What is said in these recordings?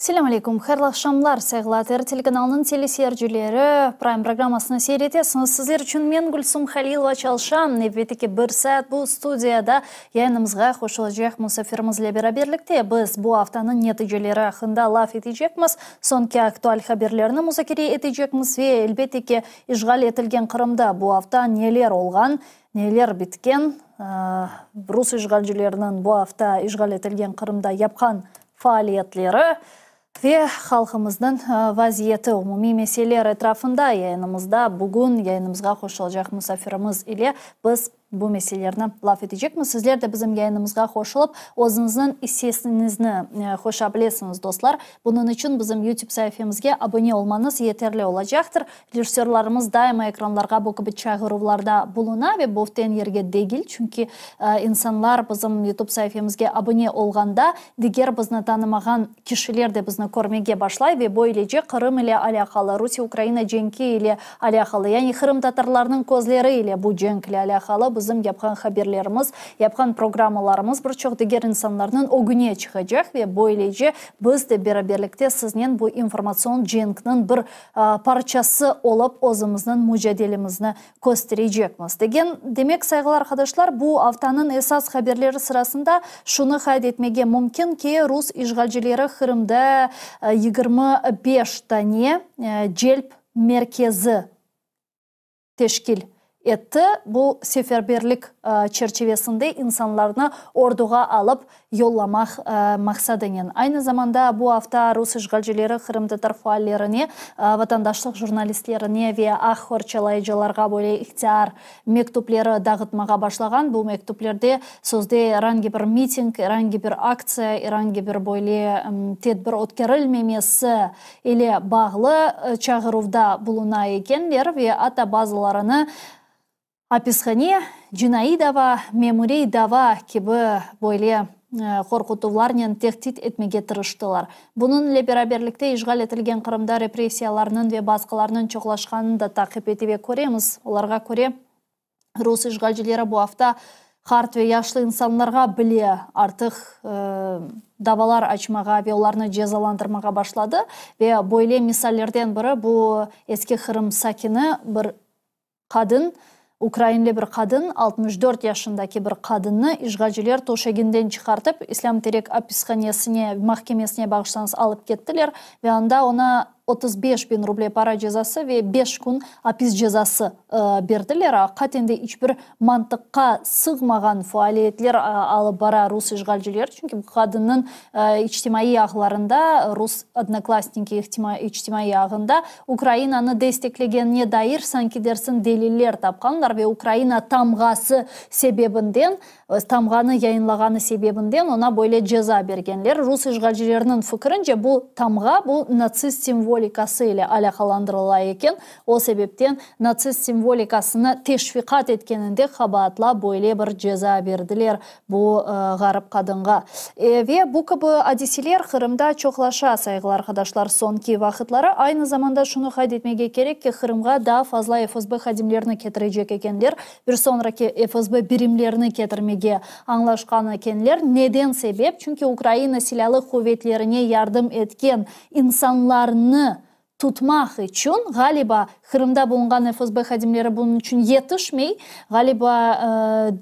Selâm aleyküm, hayırlı aqşamlar, sayğılı ATR telekanalınıñ teleseyircileri, Prime programmasını seyir etesiñiz. Sizler içün men, Gülsum Halilova, çalışam. Nevbetteki bir saat bu studiyada yayınımızğa qoşulacaq musafirimiz ile beraberlikte biz bu aftanıñ neticeleri aqqında laf etecekmiz, soñki aktual haberlerni muzakere etecekmiz ve, elbette ki, işğal etilgen Qırımda bu afta neler olğan, neler bitken, rus işğalcileriniñ bu afta işğal etilgen Qırımda yapqan faaliyetleri ve halqımıznıñ vaziyeti, umumiy meseleler etrafında yayınımızda bugün yayınımızğa qoşulacaq musafirimiz ile biz bu meselelerni laf etecekmiz. Sizler de bizim yayınımızğa qoşulıp, özüñizniñ issesiñizni qoşa bilesiñiz, dostlar. Bunıñ içün bizim YouTube saifemizge abone olmañız yeterli olacaqtır. Rejissörlarımız daima ekranlarğa bu kibi çağıruvlarda buluna ve böhten yerge degil, çünki insanlar bizim YouTube saifemizge abone olğanda, diger bizni tanımağan kişiler de bizni körmege başlay ve böylece Qırım ile alâqalı, Rusiye-Ukraina cenki ile alâqalı, yani qırımtatarlarnıñ közleri ile bu cenk ile alâqalı bizim yapqan haberlerimiz, yapqan programmalarımız bir çoq diger insanlarnıñ ögüne çıqacaq ve böylece biz de beraberlikte siznen bu informatsion cenkniñ bir parçası olıp özümizniñ mucadelemizni kösterecekmiz, degen. Demek, sayğılı arqadaşlar, bu aftanıñ esas haberleri sırasında şunı qayd etmege mümkün ki, rus işğalcileri Qırımda 25 tane celp merkezi teşkil etti. Bu seferberlik çerçivesinde insanlarnı orduğa alıp yollamaq maqsadınen. Aynı zamanda bu afta rus işğalcileri qırımtatar faallerine, vatandaşlıq jurnalistlerine ve aq qorçalayıcılarğa böyle ihtiyar mektüpleri dağıtmağa başlağan. Bu mektüplerde sözde er angi bir miting, er angi bir aktsiya, er angi bir böyle tedbir ötkerilmemesi ile bağlı çağıruvda buluna ekenler ve atta bazılarını apishane, cinaiy dava, memuriy dava kibi böyle qorqutuvlarnen tehdit etmege tırıştılar. Bunıñ ile beraberlikte işğal etilgen Qırımda repressiyalarnıñ ve basqılarnıñ çoqlaşqanını da taqip ete ve köremiz. Olarğa köre, Rus işğalcileri bu afta qart ve yaşlı insanlarğa bile artıq davalar açmağa ve olarnı cezalandırmağa başladı. Ve böyle misallerden biri bu Eski Qırım sakini bir qadın, ukrainli bir qadın, 64 yaşındaki bir qadınnı işğalciler töşeginden çıqartıp, İslâm Terek apishanesine, mahkemesine bağışlañız, alıp kettiler ve anda oña 35 bin ruble para cezası ve beş kün apis cezası berdiler. Aqiqaten de iç bir mantıqqa sığmağan faaliyetler alıp bara rus işğalcileri, çünki bu qadınnıñ içtimaiy ağlarında, rus Odnoklassniki içtimaiy ağında Ukrainanı desteklegenine dair sanki dersin deliller tapqanlar ve Ukraina tamğası sebebinden Tamğanı yayınlağanı sebebinden oña böyle ceza bergenler. Rus işğalcileriniñ fikirince, bu tamğa bu natsist simvolikası ile alâqalandırıla eken, o sebepten natsist simvolikasını teşviqat etkeninde qabaatlap böyle bir ceza berdiler bu ğarip qadınğa. Ve bu kibi adiseler Qırımda çoqlaşa, sayğılı arqadaşlar, soñki vaqıtları. Aynı zamanda şunı qayd etmege kerek ki, Qırımğa daa fazla FSB hadimlerini ketirecek ekenler. Bir soñraki FSB birimlerini ketirmege añlaşqan ekenler. Neden sebep? Çünki Ukraina Silâlı quvetlerine yardım etken insanlarnı tutmaq içün, ğaliba, Qırımda bulunğan FSB hadimleri bunıñ içün yetişmey, ğaliba,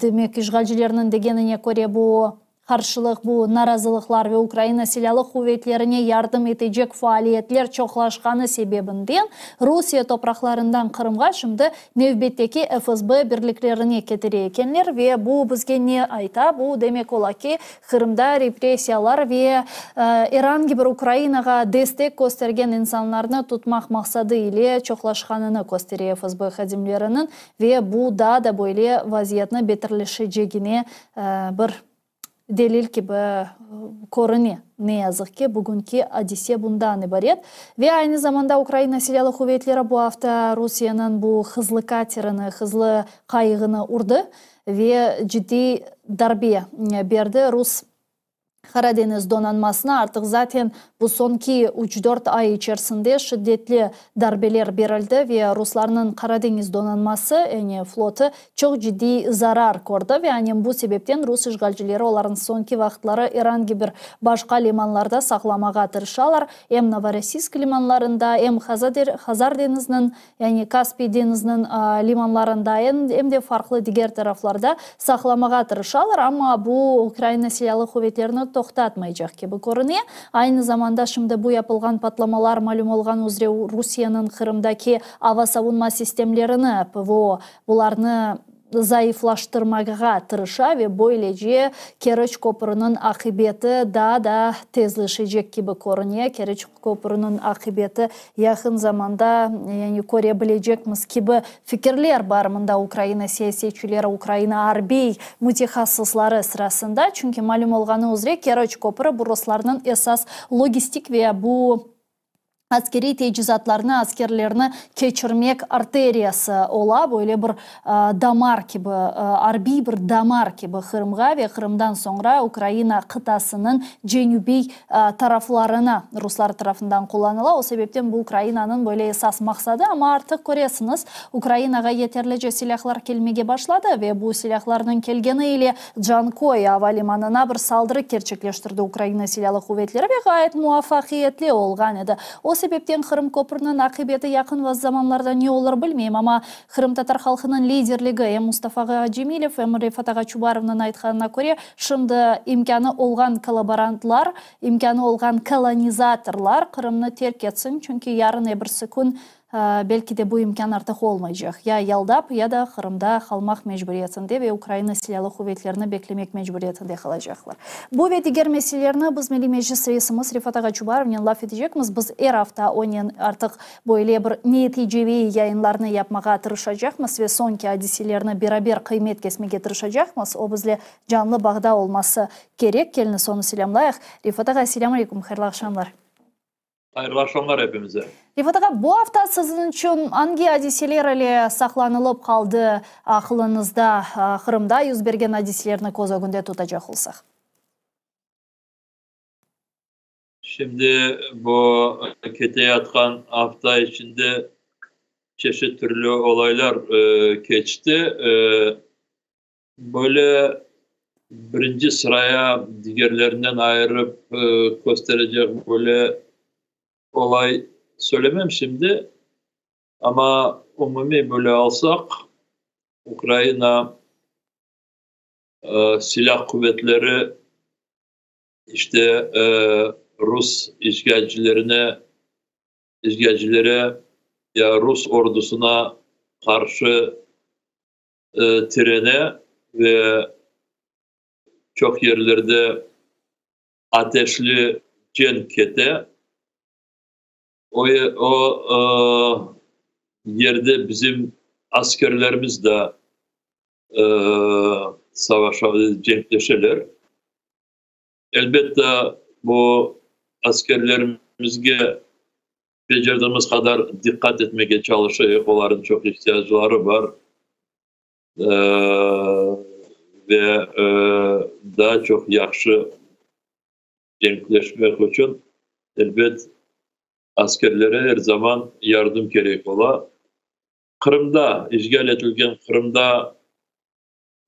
demek, işğalcilerniñ degenine köre, bu Qarşılıq bu narazılıqlar ve Ukraina Silâlı quvetlerine yardım etecek faaliyetler çoqlaşqanı sebebinden Rusiye topraqlarından Qırımğa şimdi nevbetteki FSB birliklerini ketire ekenler ve bu bizge ne ayta? Bu demek ola ki, Qırımda repressiyalar ve er angi bir Ukrainağa destek köstergen insanlarnı tutmaq maqsadı ile çoqlaşqanını köstere FSB hadimleriniñ ve bu daa da böyle vaziyetni beterleşecegine bir delil kibi körüne. Ne yazıq ki, bugünki adise bundan ibaret. Ve aynı zamanda Ukraina Silâlı quvetleri bu afta Rusiyeniñ bu hızlı katerini, hızlı qayığını urdı ve ciddiy darbe berdi. Rus. Qara deñiz donanmasına artıq zaten bu soñki üç-dört ay içersinde şiddetli darbeler berildi ve ruslarnıñ Qara deñiz donanması, yani flotu, çoq ciddiy zarar kördi ve anem bu sebepten rus işğalcileri olarnı soñki vaqıtları er angi bir başqa limanlarda saqlamağa tırışalar, em Novorossiysk limanlarında, em Hazar deñiziniñ yani Kaspiy deñiziniñ limanlarında, em de farqlı diger taraflarda saqlamağa tırışalar, amma bu Ukraina Silâlı quvetlerini toqtatmaycaq kibi körüne. Aynı zamanda şimdi bu yapılğan patlamalar, malüm olğanı üzre, Rusiyeniñ Qırımdaki ava savunma sistemlerini, PVO, bularnı zayıflaştırmağa tırışa ve böylece Keriç köprüniñ aqibeti daa da tezleşecek kibi körüne. Keriç köprüniñ aqibeti yaqın zamanda, yani köre bilecekmiz kibi fikirler bar mında Ukraina siyasetçileri, Ukraina arbiy mütehassısları sırasında. Çünki malüm olğanı üzre Keriç köprü bu ruslarnıñ esas logistik ve bu askeriy tecizatlarnı, askerlerni keçirmek arteriyası ola, böyle bir damar kibi, arbiy bir damar kibi Qırımğa ve Qırımdan soñra Ukraina qıtasınıñ cenübiy taraflarına ruslar tarafından qullanıla. O sebepten bu Ukrainanıñ böyle esas maqsadı, amma artıq köresiñiz, Ukrainağa yeterlice silâhlar kelmege başladı ve bu silâhlarnıñ kelgeni ile Canköy ava limanına bir saldırı kerçekleştirdi Ukraina Silâlı Quvetleri ve ğayet muvafaqiyetli olğan edi. O sebepten Qırım köprüniñ aqibeti yaqın zamanlarda ne olur bilmeyim, amma qırımtatar halqınıñ liderligi em Mustafa ağa Cemilev, em Refat ağa Çubarovnıñ aytqanına köre, şimdi imkânı olğan kollaborantlar, imkânı olğan kolonizatorlar Qırımnı terk etsin, çünki yarın ebirsi kün Belki de bu imkân artıq olmaycaq. Ya yaldap, ya da Qırımda qalmaq mecburiyetinde ve Ukraina Silâlı Quvetlerini beklemek mecburiyetinde qalacaqlar. Bu ve diger meselelerni biz Milliy Meclis reisimiz Refat ağa Çubarovnen laf etecekmiz. Biz er afta onen artıq böyle bir neticeviy yayınlarnı yapmağa tırışacaqmız ve soñki adiselerni beraber qıymet kesmege tırışacaqmız. O bizle canlı bağda olması kerek. Keliñiz onı selâmlayıq. Refat ağa, selâm aleyküm, hayırlı aqşamlar. Hayırlı aqşamlar epimize. Refat ağa, bu afta siziñ içün angi adiseler ile saqlanılıp qaldı aqılıñızda, Qırımda yüz bergen adiselerni köz ögünde tutacaq olsaq? Şimdi bu keteyatqan afta içinde çeşit türlü olaylar keçti. Böyle birinci sıraya digerlerinden ayırıp kösterecek böyle olay söylemem şimdi, amma umumiy böyle alsaq, Ukraina Silâ quvetleri işte rus işğalcilerine işğalcilere ya rus ordusına qarşı tirene ve çoq yerlerde ateşli cenk kete. O, o yerde bizim askerlerimiz de savaşa, cenkleşeler. Elbette, bu askerlerimizge becerdigimiz qadar diqqat etmege çalışayıq, olarnıñ çoq ihtiyacları bar ve daa çoq yahşı cenkleşmek içün, elbet, askerlere er zaman yardım kerek ola. Qırımda, işğal etilgen Qırımda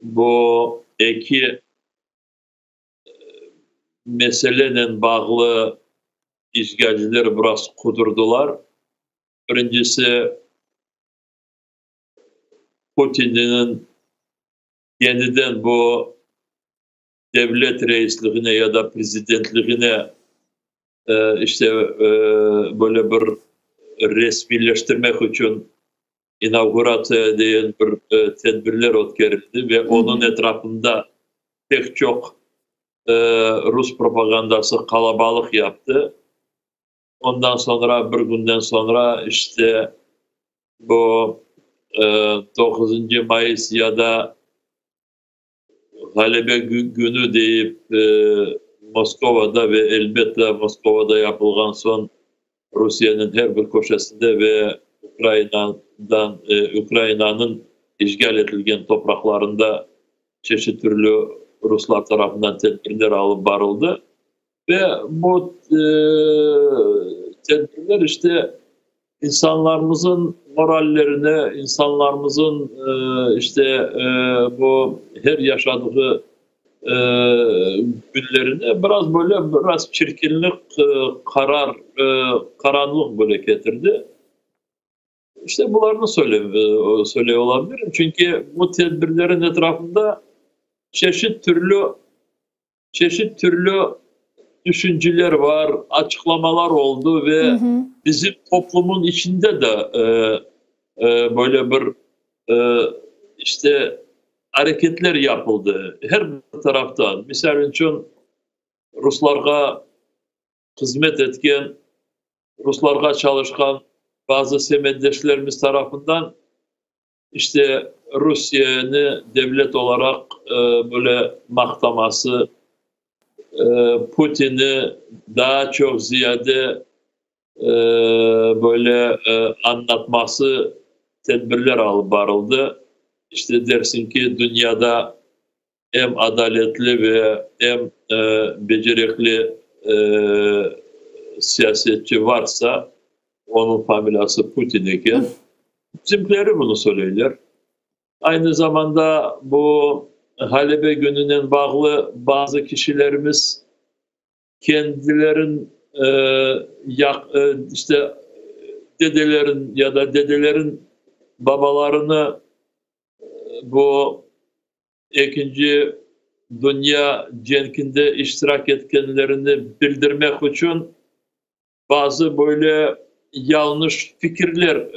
bu eki meselenen bağlı işğalciler biraz qudurdılar. Birincisi, Putinniñ yeniden bu devlet reisligine ya da prezidentligine işte böyle bir resmiyleştirmek içün inauguratsiya degen bir tedbirler ötkerildi ve onıñ etrafında pek çoq rus propagandası qalabalıq yaptı. Ondan soñra, bir künden soñra, işte, bu doquzıncı mayıs ya da Ğalebe künü deyip, Moskovada ve, elbette, Moskovada yapılğan soñ Rusiyeniñ her bir köşesinde ve Ukrainadan, Ukrainanıñ işğal etilgen topraqlarında çeşit türlü. Ruslar tarafından tedbirler alıp barıldı. Ve bu tedbirler işte insanlarımızın morallerine, insanlarımızın işte bu her yaşadığı günlerine biraz böyle biraz çirkinlik, qarar, qaranlıq böyle ketirdi. İşte bularnı söyle, söyley olabilirim. Çünki bu tedbirlerin etrafında çeşit türlü çeşit türlü düşünceler var, açıqlamalar oldı ve bizim toplumun içinde de böyle bir işte areketler yapıldı her bir taraftan. Misal içün, ruslarğa hızmet etken, ruslarğa çalışqan bazı semetdeşlerimiz tarafından işte Rusiyeni devlet olaraq böyle maqtaması, Putinni daa çoq ziyade böyle añlatması tedbirler alıp barıldı. İşte dersiñ ki, dünyada em adaletli ve em becerekli siyasetçi varsa, onıñ familiyası Putin eken. Bizimkileri bunı söyleyler. Aynı zamanda bu Ğalebe kününen bağlı bazı kişilerimiz kendilerin işte dedelerin ya da dedelerin babalarını bu Ekinci dünya cenkinde iştirak etkenlerini bildirmek içün bazı böyle yañlış fikirler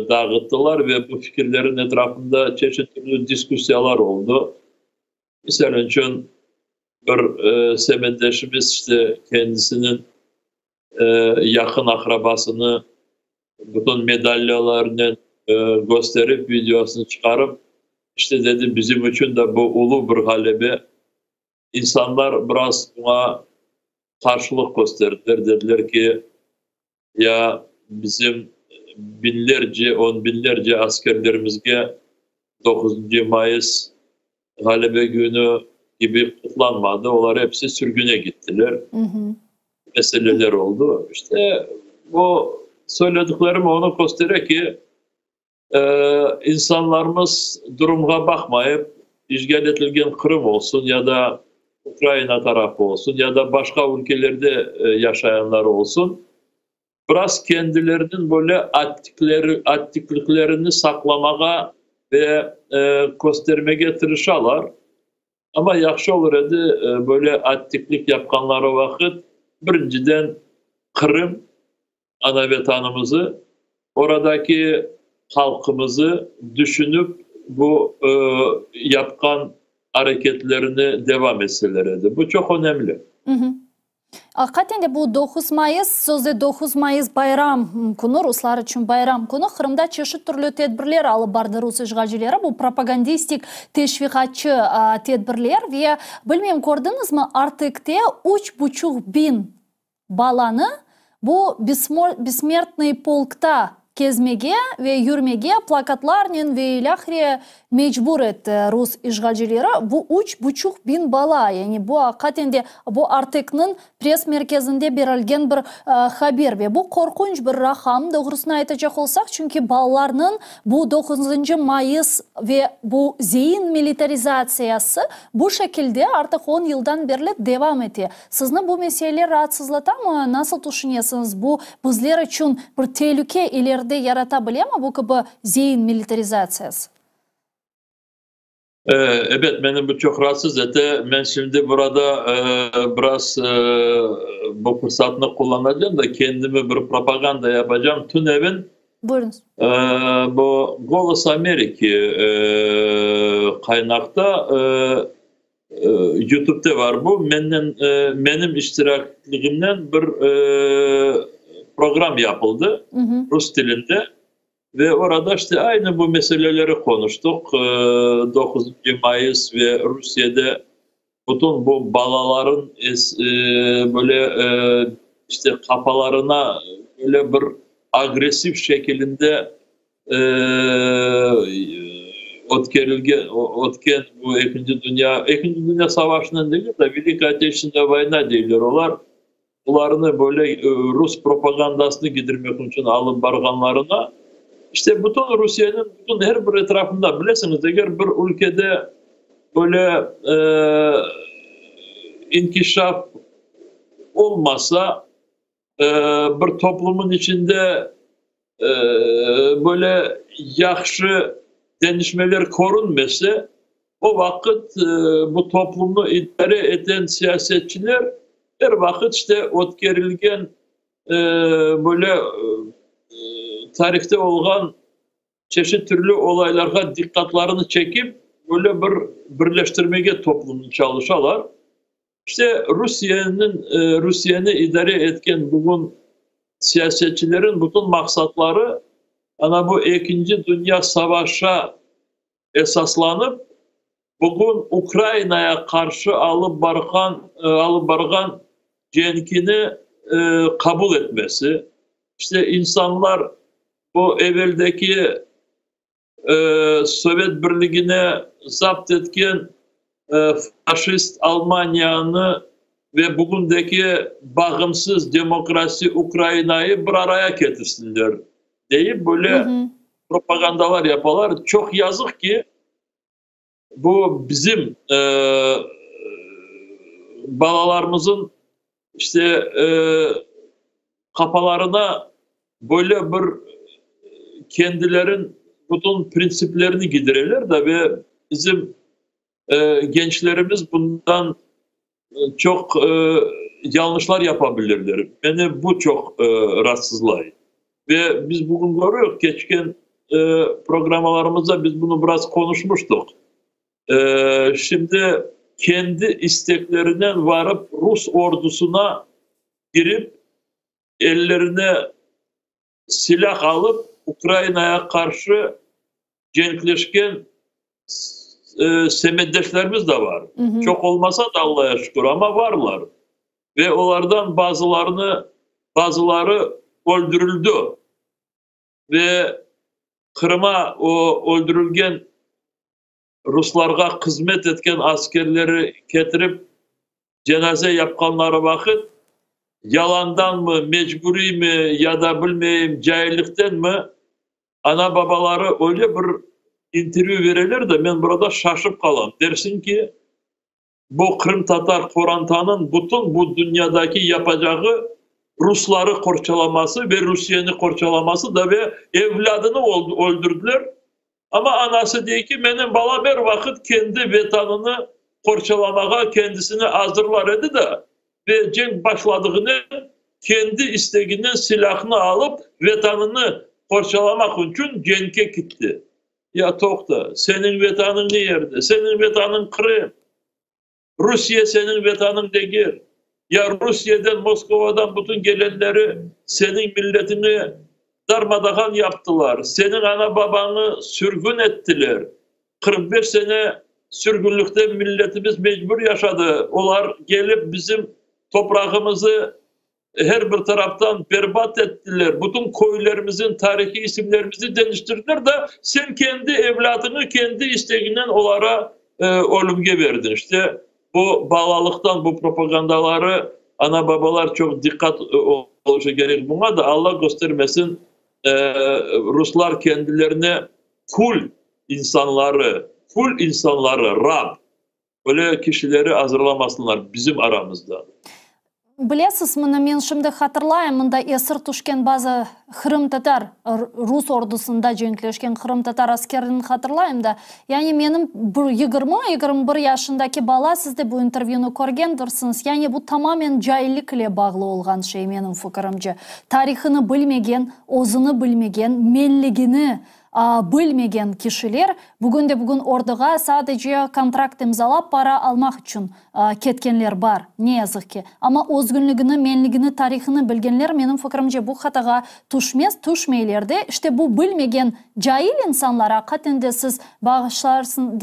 dağıttılar ve bu fikirlerin etrafında çeşit türlü diskussiyalar oldı. Misal içün, bir semetdeşimiz işte kendisiniñ yaqın aqrabasını bütün medalyalarnen kösterip, videosını çıqarıp, işte, dedi, bizim içün de bu ulu bir ğalebe. İnsanlar biraz buña qarşılıq kösterdiler, dediler ki, ya bizim biñlerce, on biñlerce askerlerimizge doquzıncı mayıs Ğalebe künü kibi qutlanmadı, olar episi sürgüne gittiler. Meseleler oldı. İşte, bu söylediklerim onı köstere ki, insanlarımız durumğa baqmayıp, işğal etilgen Qırım olsun ya da Ukraina tarafı olsun, ya da başqa ülkelerde yaşayanlar olsun, biraz kendileriniñ böyle attikleri, attikliklerini saqlamağa ve köstermege tırışalar. Amma yahşı olur edi, böyle attiklik yapqanları vaqıt, birinciden, Qırım, ana Vetanımızı, oradaki halqımızı düşünip, bu yapqan areketlerini devam etseler edi. Bu çoq önemli. Aqiqaten de bu 9 mayıs, sözde 9 mayıs bayram künü, ruslar içün bayram künü, Qırımda çeşit türlü tedbirler alıp bardı rus işğalcileri, bu propagandistik, teşviqatçı tedbirler ve, bilmeyim, kördiñizmi, Artekte üç buçuq biñ balanı bu Bessmertnıy polkta kezmege ve yürmege plakatlarnen ve ilâhre mecbur etti rus işğalcileri. Bu üç buçuq biñ bala, yani bu aqiqaten de bu Artekniñ press-merkezinde berilgen bir haber ve bu qorqunç bir raqam, doğrusını aytacaq olsaq, çünki balalarnıñ bu doquzıncı mayıs ve bu zein militarizatsiyası bu şekilde artıq on yıldan berli devam ete. Sizni bu mesele raatsızlatamı? Nasıl tüşünesiñiz, bu bizler içün bir telüke ileride yarata bilemi, bu kibi zein militarizatsiyası? Ebet, meni bu çoq raatsız ete. Men şimdi burada biraz bu fırsatnı qullanacam da, kendime bir propaganda yapacam. Tünevin Buyurıñız. Bu Golos Ameriki qaynaqta YouTubede var bu, menden, menim iştirakligimnen bir program yapıldı rus tilinde ve orada işte aynı bu meseleleri qonuştıq, doquzıncı mayıs ve Rusiyede bütün bu balaların böyle işte qafalarına böyle bir agressiv şekilinde. ötkerilgen, ötken bu Ekinci Dünya, Ekinci Dünya Savaşınen degil de, Velikaya Oteçestvennaya voyna deyler olar, bularnı böyle rus propagandasını gidirmek içün alıp barğanlarına, işte bütün Rusiyeniñ bütün her bir etrafında, bilesiñiz, eger bir ülkede böyle inkişaf olmasa, bir toplumın içinde böyle yahşı deñişmeler körünmese, o vaqıt bu toplumnı idare eten siyasetçiler er vaqıt işte ötkerilgen böyle tarihte olğan çeşit türlü olaylarğa diqqatlarını çekip, böyle bir birleştirmege toplumnı çalışalar. İşte Rusiyeniñ, Rusiyeni idare etken bugün siyasetçilerin bütün maqsatları ana bu Ekinci Dünya Savaşa esaslanıp, bugün Ukrainaya qarşı alıp barğan, alıp barğan cenkini qabul etmesi. İşte insanlar bu eveldeki Sovet Birligini zapt etken faşist Almaniyanı ve bugündeki bağımsız demokrasi Ukrainayı bir araya ketirsinler deyip böyle propagandalar yapalar. Çoq yazıq ki, bu bizim balalarımızın işte qafalarına böyle bir kendilerin bütün printsiplerini gidireler da ve bizim gençlerimiz bundan çoq yanlışlar yapabilirler. Meni bu çoq ratsızlay. Ve biz bugün körüyoruz, keçken programmalarımızda biz bunı biraz qonuşmuştuq. Şimdi kendi isteklerinen varıp rus ordusına kirip, ellerine silâh alıp Ukrainaya qarşı cenkleşken semetdeşlerimiz de var. Çoq olmasa da, Allaya şükür, amma varlar. Ve olardan bazılarını, bazıları öldürildi. Ve Qırıma o öldürilgen ruslarğa hızmet etken askerleri ketirip cenaze yapqanları vaqıt, yalandanmı, mecburiymi ya da bilmeyim cailliktenmi, ana-babaları öyle bir intervyu bereler de, men burada şaşıp qalam. Dersiñ ki, bu qırımtatar qorantanıñ bütün bu dünyadaki yapacağı rusları qorçalaması ve Rusiyeni qorçalaması da ve evlâdını öldürdiler, amma anası dey ki, menim balam er vaqıt kendi vetanını qorçalamağa kendisini azırlar edi da ve cenk başladığınen kendi isteginen silâhnı alıp vetanını qorçalamaq içün cenkke kitti. Ya toqta, seniñ vetanıñ ne yerde? Seniñ vetanıñ Qırım. Rusiye seniñ vetanıñ degil. Ya Rusiyeden, Moskovadan bütün gelenleri seniñ milletiñi darmadağan yaptılar, seniñ ana-babañı sürgün ettiler. 45 sene sürgünlikte milletimiz mecbur yaşadı. Olar gelip bizim toprağımızı her bir taraftan berbat ettiler. Bütün köylerimizin tarihiy isimlerimizi deñiştirdiler da, sen kendi evlâdıñı kendi istegiñnen olara ölümge berdiñ. İşte, bu balalıqtan bu propagandaları ana-babalar çoq diqqat oluşa kerek buña da, Alla köstermesin, ruslar kendilerine kül insanları, kül insanları, rab, öyle kişileri azırlamasınlar bizim aramızda. Bilesiz, mına men şimdi hatırlayım, mında esir tüşken bazı qırımtatar, rus ordusında cenkleşken qırımtatar askerini hatırlayım da. Yani menim bir 20, 21 yaşındaki bala, siz de bu intervyunı körgendirsiñiz, yani bu tamamen caillik ile bağlı olğan şey, menim fikirimce. Tarihini bilmegen, özüni bilmegen, menligini bilmegen kişiler bugün de bugün orduğa sadece kontrakt imzalap para almaq içün ketkenler bar, ne yazıq ki. Amma özgünligini, menligini, tarihini bilgenler, menim fikirimce, bu hatağa tüşmez, tüşmeyler de. İşte bu bilmegen cail insanlar, aqiqaten de siz bağışlarsıñ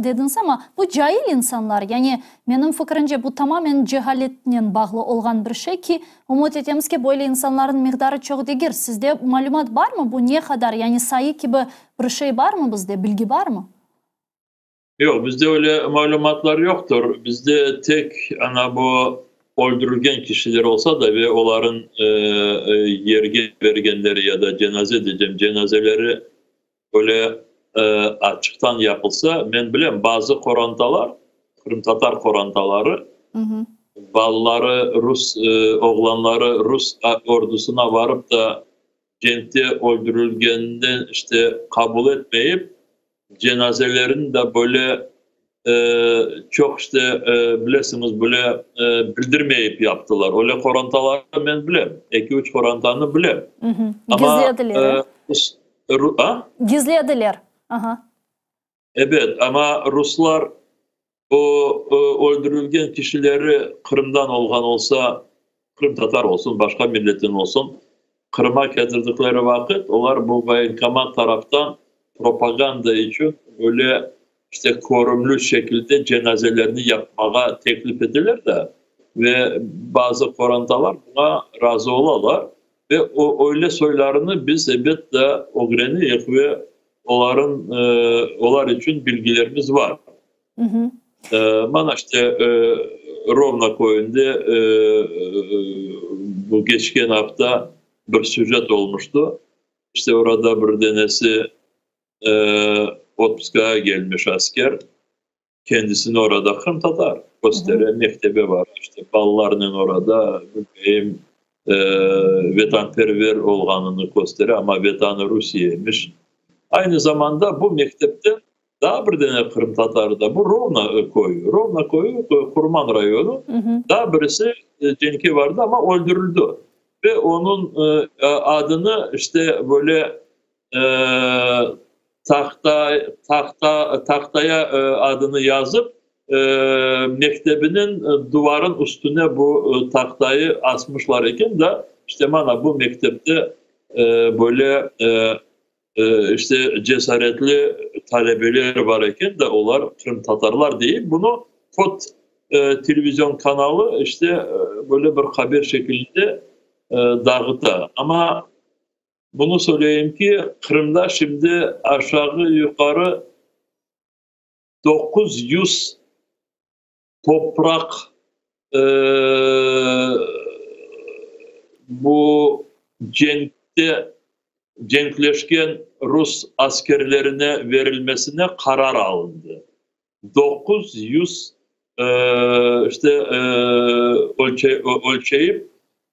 dediñiz, amma bu cail insanlar, yani menim fikirimce, bu tamamen cehaletnen bağlı olğan bir şey ki, ümüt etemiz ki, böyle insanlarnıñ miqdarı çoq degil. Sizde malümat barmı, bu ne qadar, yani sayı kibi bir şey barmı bizde, bilgi barmı? Yoq, bizde öyle malümatlar yoqtır. Bizde tek ana bu öldürilgen kişiler olsa da ve oların yerge bergenleri ya da cenaze diycem, cenazeleri öyle açıqtan yapılsa, men bilem, bazı qorantalar, qırımtatar qorantaları, balaları rus, oğlanları rus ordusına varıp da cenkte öldürilgeninden işte qabul etmeyip, Cenazelerini de böyle çoq işte, bilesiñiz, böyle bildirmeyip yaptılar. Öyle qorantalarnı men bilem, eki-üç qorantanı bilem. Gizlediler. A? Gizlediler. Aha. Ebet, amma ruslar o öldürilgen kişileri Qırımdan olğan olsa, qırımtatar olsun, başqa milletten olsun, Qırıma ketirdikleri vaqıt, olar bu voyenkomat taraftan propaganda içün böyle işte körümli şekilde cenazelerni yapmağa teklif eteler de, ve bazı qorantalar buña razı olalar ve o öyle soylarını biz ebet de ögreneyik ve oların olar içün bilgilerimiz bar. Mana işte Rovno köyünde bu keçken afta bir süjet olmuştı. İşte orada bir denesi otpuskağa gelmiş asker, kendisini orada qırımtatar köstere, mektebe bara, işte balalarnen orada, bilmeyim, vetanperver olğanını köstere, amma vetanı Rusiye emiş. Aynı zamanda bu mektepten Daa bir dene qırımtatarı da, bu Rovno köyü, Rovno köyü, Qurman rayonı, daa birisi cenkke bardı, amma öldürildi. Ve onıñ adını işte böyle tahta, tahta, tahtaya adını yazıp, mektebiniñ duvarın üstüne bu tahtayı asmışlar eken da, işte mana bu mektepte böyle İşte, cesaretli talebeler bar eken de, olar qırımtatarlar deyip, bunı KOT televizion kanalı, işte, böyle bir haber şekilinde dağıta. Amma bunı söyleyim ki, Qırımda şimdi aşağı-yuqarı 900 topraq bu cenkte cenkleşken rus askerlerine verilmesine qarar alındı. 900 işte ölçeyip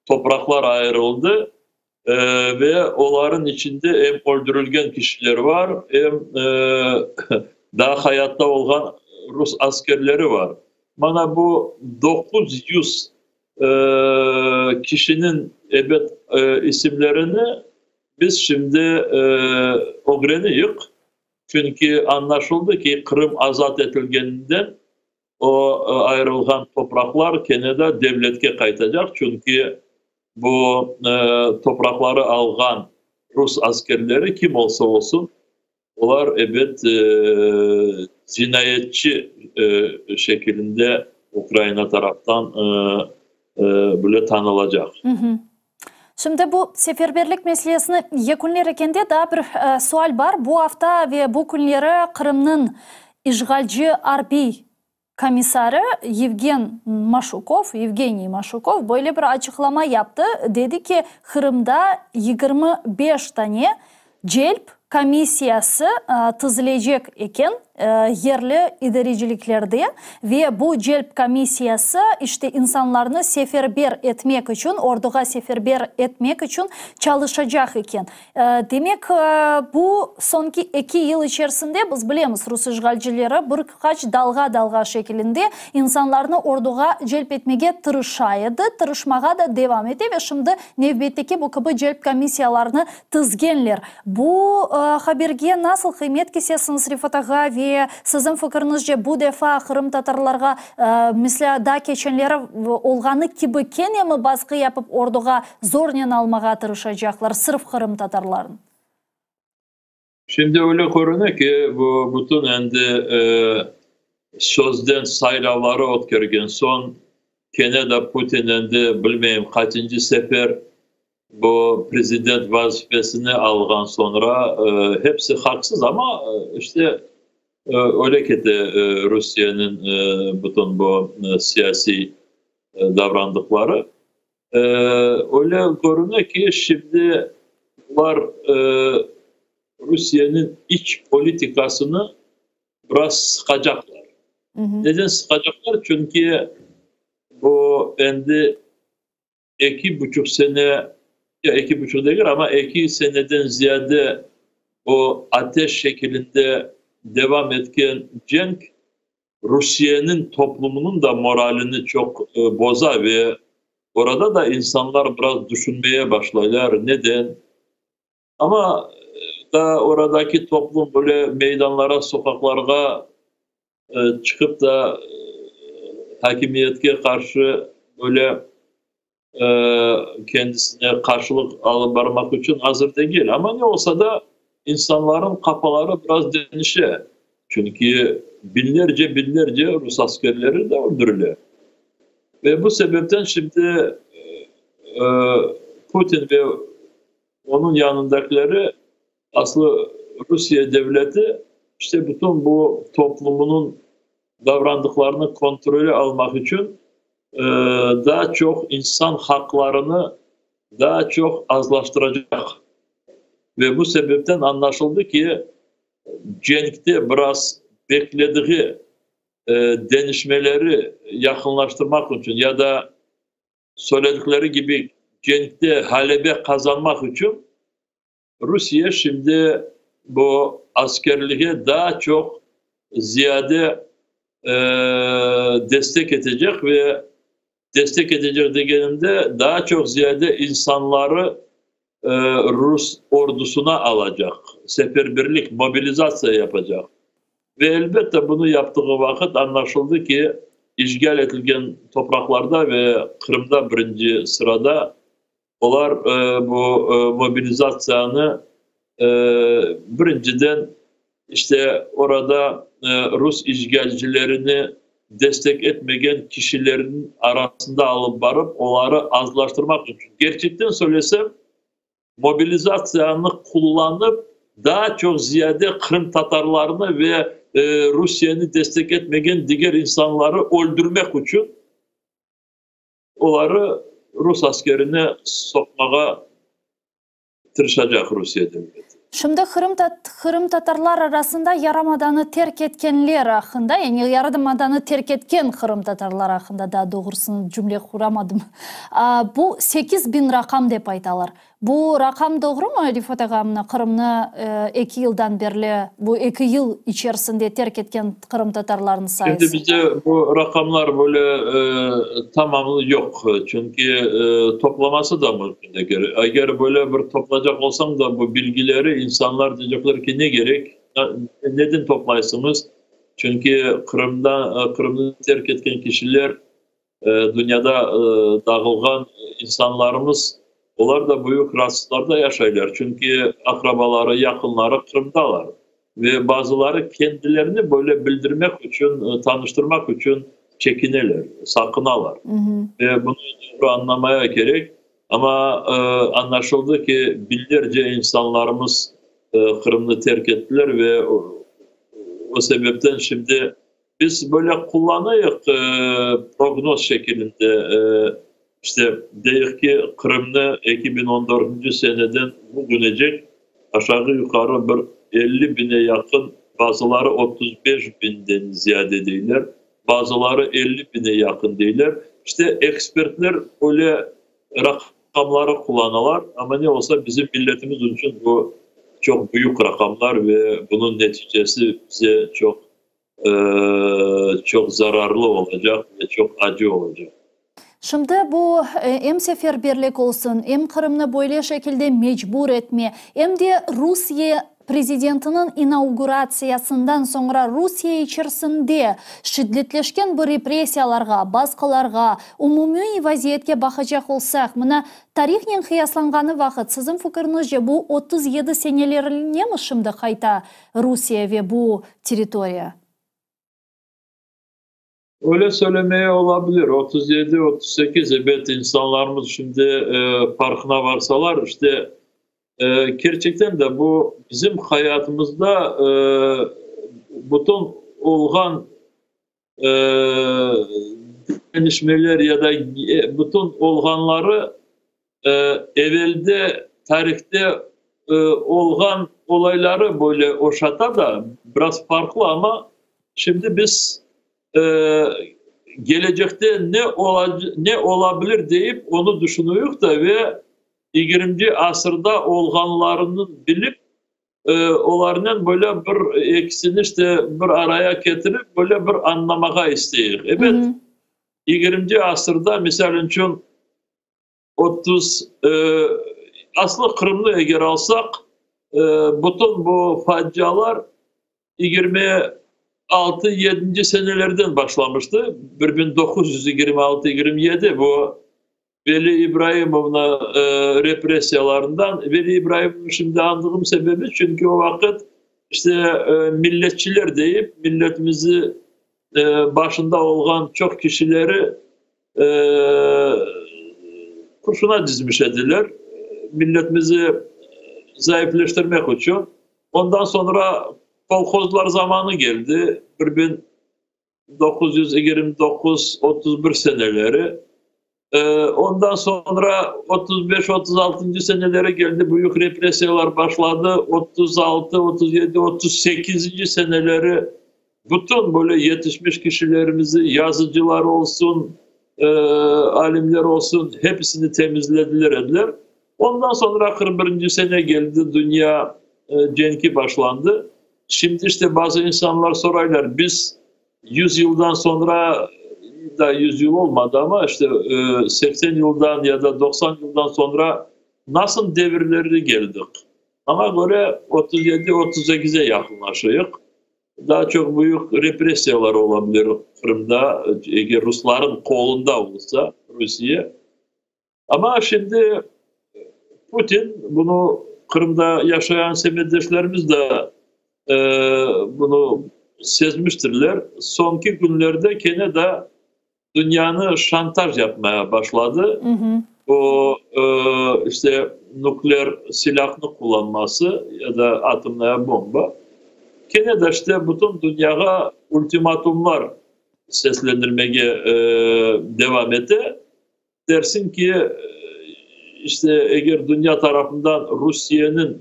topraqlar ayırıldı ve olarnıñ içinde em öldürilgen kişiler bar, em daa hayatta olğan rus askerleri bar. Mana bu 900 kişiniñ, ebet, isimlerini biz şimdi ögreniyik, çünki añlaşıldı ki, Qırım azat etilgeninden O ayırılğan topraqlar kene de devletke qaytacaq, çünki bu topraqları alğan rus askerleri kim olsa olsun, olar, ebet, cinayetçi şekilinde Ukraina taraftan bile tanılacaq. Şimdi bu seferberlik meselesini yekünler ekende daa bir sual bar. Bu afta ve bu künleri Qırımnıñ işğalci arbiy komissarı Yevgen Maşukov, Yevgeniy Maşukov, böyle bir açıqlama yaptı, dedi ki, Qırımda 25 tane celp komissiyası tizilecek eken yerli idareciliklerde ve bu celp komissiyası işte insanlarnı seferber etmek içün, orduğa seferber etmek içün çalışacaq eken. Demek, bu soñki eki yıl içerisinde biz bilemiz, rus işğalcileri bir qaç dalğa-dalğa şekilinde insanlarnı orduğa celp etmege tırışa edi, tırışmağa da devam ete ve şimdi nevbetteki bu kibi celp komissiyalarını tizgenler. Bu haberge nasıl qıymet kesesiñiz, Refat ağa, ve siziñ fikiriñizce bu defa qırımtatarlarğa, meselâ, daa keçenleri olğanı kibi kene mi basqı yapıp orduğa zornen almağa tırışacaqlar, sırf qırımtatarlarnı? Şimdi öyle körüne ki, bu bütün endi sözden saylavları ötkergen soñ, kene de Putin endi bilmeyim qaçıncı sefer Bu prezident vazifesini alğan soñra, hepsi haqsız, amma işte. Öyle kete Rusiyeniñ bütün bu siyasiy davrandıqları. Öyle körüne ki, şimdi bular Rusiyeniñ iç politikasını biraz sıqacaqlar. Neden sıqacaqlar? Çünki bu endi eki buçuq sene, ya eki buçuq degil, amma eki seneden ziyade o ateş şekilinde devam etken cenk Rusiyeniñ toplumınıñ da moralini çoq boza ve orada da insanlar biraz düşünmeye başlaylar, neden? Amma da oradaki toplum böyle meydanlara, soqaqlarğa çıqıp da akimiyetke qarşı böyle kendisine qarşılıq alıp barmaq içün azır degil. Amma ne olsa da, insanların qafaları biraz deñişe. Çünki biñlerce, biñlerce rus askerleri de öldürile. Ve bu sebepten şimdi Putin ve onıñ yanındakileri, aslı Rusiye devleti, işte bütün bu toplumınıñ davrandıqlarını kontrole almaq içün daa çoq insan haqlarını daa çoq azlaştıracaq. Ve bu sebepten añlaşıldı ki, cenkte biraz beklediği deñişmeleri yaqınlaştırmaq içün ya da söyledikleri kibi cenkte ğalebe qazanmaq içün Rusiye şimdi bu askerlige daa çoq ziyade destek etecek ve destek etecek degenimde daa çoq ziyade insanları rus ordusına alacaq, seferberlik, mobilizatsiya yapacaq. Ve elbette bunı yaptığı vaqıt añlaşıldı ki, işğal etilgen topraqlarda ve Qırımda birinci sırada olar bu mobilizatsiyanı birinciden işte orada rus işğalcilerini destek etmegen kişilerniñ arasında alıp barıp, oları azlaştırmaq içün. Kerçekten söylesem, mobilizatsiyanı qullanıp, daa çoq ziyade qırımtatarlarnı ve Rusiyeni destek etmegen diger insanları öldürmek içün oları rus askerine soqmağa tırışacaq Rusiye devleti. Şimdi qırımtatarlar arasında yarımadanı terk etkenler aqqında, yani yarımadanı terk etken qırımtatarlar aqqında, daa doğrusını cümle quramadım, bu 8000 raqam dep aytalar. Bu raqam doğrumı, Refat ağa, mına Qırımnı eki yıldan berli, bu eki yıl içerisinde terk etken qırımtatarlarnıñ sayısı? Şimdi bizde bu raqamlar böyle tamamı yoq, çünki toplaması da mümkün degil. Eger böyle bir toplacaq olsañ da bu bilgileri, insanlar deycekler ki, ne kerek, neden toplaysıñız? Çünki Qırımda, Qırımnı terk etken kişiler, dünyada dağılğan insanlarımız, olar da büyük raatsızlıqlarda yaşaylar, çünki aqrabaları, yaqınları Qırımdalar ve bazıları kendilerini böyle bildirmek içün, tanıştırmaq içün çekineler, saqınalar. Ve bunı doğru añlamaya kerek, amma añlaşıldı ki, biñlerce insanlarımız Qırımnı terk ettiler ve o sebepten şimdi Biz böyle qullanayıq prognoz şekilinde, işte, deyik ki, Qırımnı 2014-nci seneden bugünecek aşağı-yuqarı bir 50 bine yaqın, bazıları 35 binden ziyade deyler, bazıları 50 bine yaqın deyler. İşte, ekspertler öyle raqamları qullanalar, amma ne olsa bizim milletimiz içün bu çoq büyük raqamlar ve bunıñ neticesi bize çoq çoq zararlı olacaq ve çoq acı olacaq. Şimdi bu em seferberlik olsun, em Qırımnı böyle şekilde mecbur etme, em de Rusiye prezidentiniñ inauguratsiyasından soñra Rusiye içerisinde şiddetleşken bu repressiyalarğa, basqılarğa, umumiy vaziyetke baqacaq olsaq, mına, tarihnen qıyaslanğanı vaqıt, siziñ fikiriñizce, bu 37 senelerinemi şimdi qayta Rusiye ve bu territoriya? Öyle söylemeye olabilir. 37, 38, ebet, insanlarımız şimdi farqına varsalar, işte, kerçekten de bu bizim hayatımızda. bütün olğan deñişmeler ya da bütün olğanları evelde tarihte olğan olayları böyle oşata da, biraz farqlı, amma şimdi biz kelecekte ne ne ola bilir deyip onı düşünüyik da ve yigirminci asırda olğanlarını bilip, olarnen böyle bir ekisini işte bir araya ketirip, böyle bir añlamağa isteyik. Ebet, yigirminci asırda, misal içün, 30, aslı Qırımnı eger alsaq, bütün bu facialar 26, yedinci senelerden başlamıştı. 1926-27 bu Veli İbraimovnı repressiyalarından. Veli İbraimovnı şimdi añdığım sebebi, çünki o vaqıt işte milletçiler deyip, milletimizi başında olğan çoq kişileri qurşuna dizmiş ediler. Milletimizi zayıfleştirmek içün. Ondan soñra kolhozlar zamanı geldi. 1929-31 seneleri. Ondan soñra 35-36 seneleri geldi, büyük repressiyalar başladı. 36, 37, 38 seneleri bütün böyle yetişmiş kişilerimizi, yazıcılar olsun, alimler olsun, hepsini temizlediler ediler. Ondan soñra 41 sene geldi, dünya cenki başlandı. Şimdi işte bazı insanlar soraylar, biz 100 yıldan soñra da 100 yıl olmadı ama işte 80 yıldan ya da 90 yıldan soñra nasıl devirleri geldik? Ama göre 37-38'e yakınlaşıyıq. Daha çok büyük repressiyalar olabilir Qırımda, eger Rusların qolunda olsa Rusiye. Ama şimdi Putin bunu Qırımda yaşayan semetdeşlerimiz de bunu sezmiştirler. Sonki günlerde kene de dünyanı şantaj yapmaya başladı. O işte nükleer silahını kullanması ya da atomная bomba. Kene de işte bütün dünyağa ultimatumlar seslendirmege devam ete. Dersin ki işte eger dünya tarafından Rusiyeniñ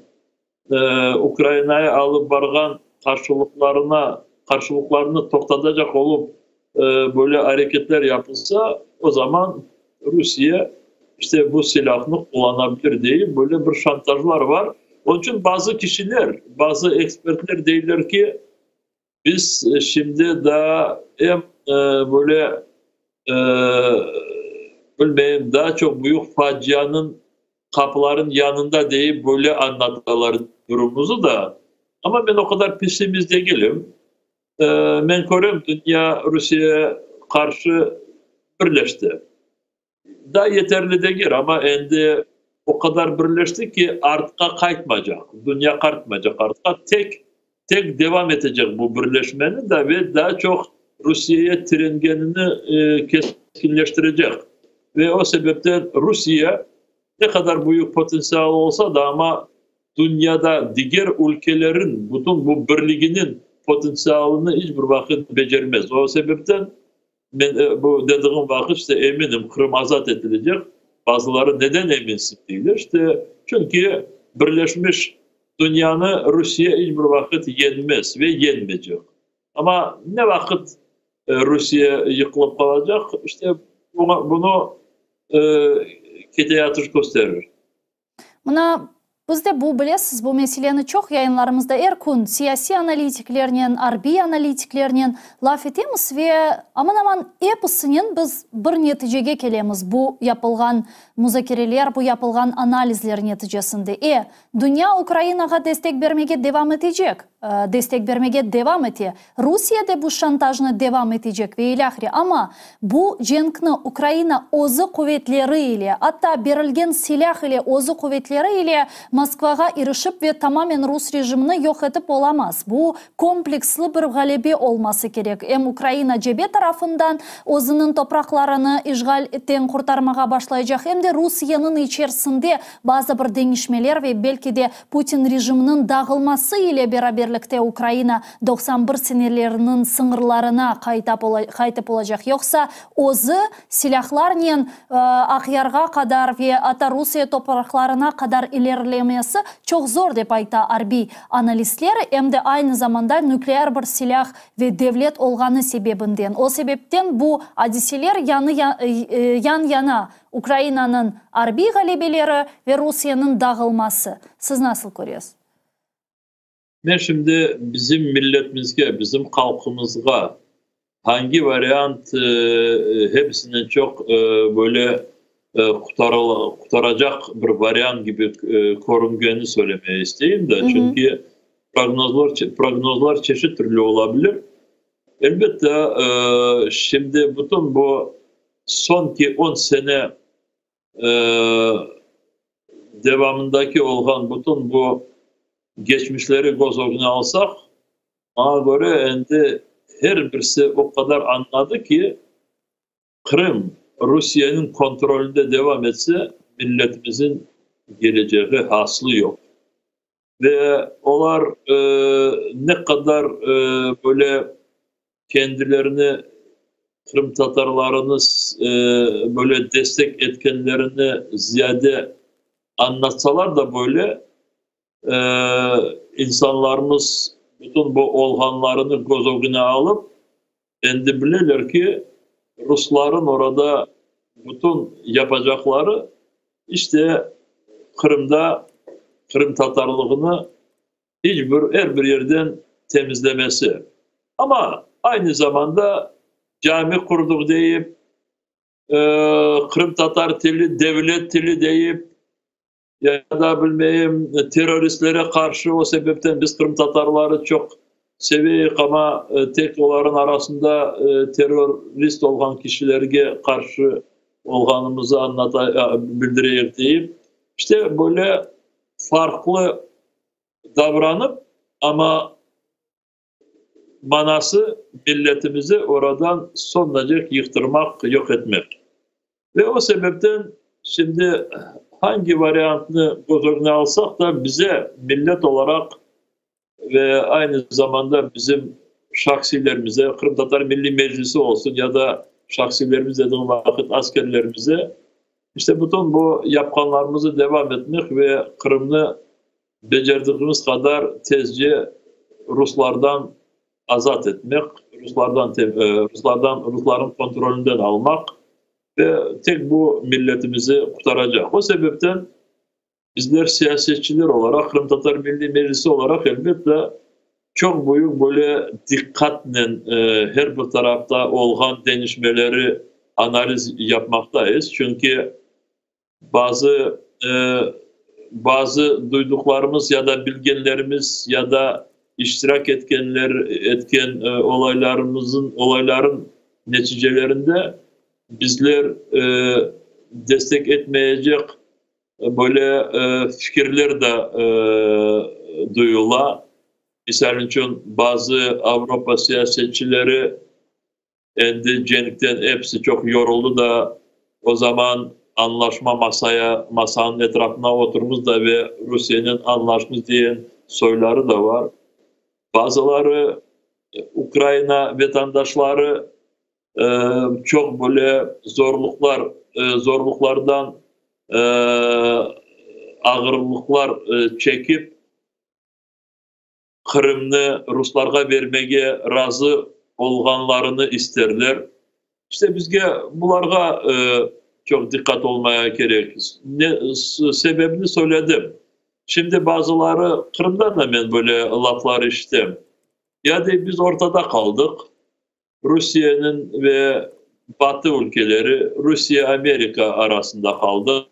Ukrainaya alıp barğan qarşılıqlarına qarşılıqlarını toqtatacaq olıp böyle areketler yapılsa, o zaman Rusiye işte bu silâhnı qullanabilir deyip böyle bir şantajlar var. Onıñ içün bazı kişiler, bazı ekspertler deyler ki, biz şimdi daa em böyle bilmeyim, daa çoq büyük facianıñ qapıların yanında deyip böyle añlatalar durumımızı da. Amma men o qadar pessimist degilim. Men körem, dünya Rusiye qarşı birleşti. Daa yeterli degil, amma endi o qadar birleşti ki, artqa qaytmaycaq, dünya qaytmaycaq artqa, tek tek devam etecek bu birleşmeni da ve daa çoq Rusiyeye tirengenini keskinleştirecek. Ve o sebepten Rusiye ne qadar büyük potensial olsa da, amma dünyada diger ülkelerin bütün bu birliginiñ potensialını iç bir vaqıt becermez. O sebepten men bu dediğim vaqıt işte eminim, Qırım azat etilecek. Bazıları neden eminsin deyler. İşte çünki birleşmiş dünyanı Rusiye iç bir vaqıt yenmez ve yenmeycek. Amma ne vaqıt Rusiye yıqılıp qalacaq, işte bunı keteyatış kösterir. Mına biz de bu bilesiz, bu meseleni çoq yayınlarımızda er kün siyasiy analitiklernen, arbiy analitiklernen laf etemiz ve aman-aman episinen biz bir neticege kelemiz bu yapılğan muzakereler, bu yapılğan analizler neticesinde. Dünya Ukrainağa destek bermege devam etecek, destek bermege devam ete. Rusiye de bu şantajnı devam etecek ve ilâhre. Amma bu cenkni Ukraina özü quvetleri ile, atta berilgen silâh ile özü quvetleri ile Moskvağa irişip ve tamamen rus rejimini yoq etip olamaz. Bu kompleksli bir ğalebe olması kerek. Em Ukraina cebe tarafından özüniñ topraqlarını işğalden qurtarmağa başlaycaq, em de Rusiyeniñ içerisinde bazı bir deñişmeler ve belki de Putin rejiminiñ dağılması ile beraber. beraberlikte Ukraina 91 seneleriniñ sıñırlarına qaytıp olacaq, yoqsa özü silâhlarnen Aqyarğa qadar ve atta Rusiye topraqlarına qadar ilerilemesi çoq zor, dep ayta arbiy analistler, em de aynı zamanda nükleer bir silâh ve devlet olğanı sebebinden. O sebepten bu adiseler yan-yana, Ukrainanıñ arbiy ğalebeleri ve Rusiyeniñ dağılması. Siz nasıl köresiz? Men şimdi bizim milletimizge, bizim halqımızğa hangi variant hepsinden çoq böyle qutaracaq bir variant kibi körüngenini söylemeye isteyim de, çünki prognozlar çeşit türlü olabilir. Elbette, şimdi bütün bu soñki 10 sene devamındaki olğan bütün bu geçmişleri köz ögüne alsaq, maña köre, endi her birisi o qadar añladı ki, Qırım Rusiyeniñ kontrolünde devam etse, milletimizin kelecegi aslı yoq. Ve olar ne qadar böyle kendilerini, qırımtatarlarını böyle destek etkenlerini ziyade añlatsalar da böyle, insanlarımız bütün bu olğanlarını köz ögüne alıp, endi bileler ki, rusların orada bütün yapacaqları işte Qırımda qırımtatarlığını hiç bir, er bir yerden temizlemesi. Ama aynı zamanda cami qurdıq deyip, qırımtatar tili devlet tili deyip, ya da bilmeyim terroristlere qarşı, o sebepten biz qırımtatarları çoq seveyik, ama tek oların arasında terrorist olğan kişilerge qarşı olğanımızı añlata, bildireyik deyip, işte böyle farqlı davranıp, ama manası milletimizi oradan sonunacek yıqtırmaq, yoq etmek. Ve o sebepten şimdi hangi variantnı köz ögüne alsaq da, bize millet olaraq ve aynı zamanda bizim şahsiylerimize, Qırımtatar Milliy Meclisi olsun ya da şahsiylerimiz dediğim vaqıt askerlerimize, işte bütün bu yapqanlarımızı devam etmek ve Qırımnı becerdigimiz qadar tezce ruslardan azat etmek, ruslardan, rusların kontrolünden almaq ve tek bu milletimizi qurtaracaq. O sebepten bizler siyasetçiler olaraq, Qırımtatar Milliy Meclisi olaraq, elbette, çoq büyük böyle diqqatnen her bir tarafta olğan deñişmeleri analiz yapmaqtayız. Çünki bazı duyduqlarımız ya da bilgenlerimiz ya da iştirak etken olayların neticelerinde bizler destek etmeyecek böyle fikirler de duyula. Misal içün, bazı Avropa siyasetçileri endi cenkten episi çoq yoruldı da, o zaman añlaşma masanıñ etrafına oturmız da ve Rusiyenen añlaşmız diyen soyları da var. Bazıları Ukraina vatandaşları çoq böyle zorluqlardan ağırlıqlar çekip, Qırımnı ruslarğa vermege razı olğanlarını isterler. İşte bizge bularğa çoq diqqat olmaya kerek. Ne, sebebini söyledim. Şimdi bazıları Qırımdan da men böyle laflar işitem. Ya dey, biz ortada qaldıq. Rusiyeniñ ve Batı ülkeleri, Rusiye, Amerika arasında qaldıq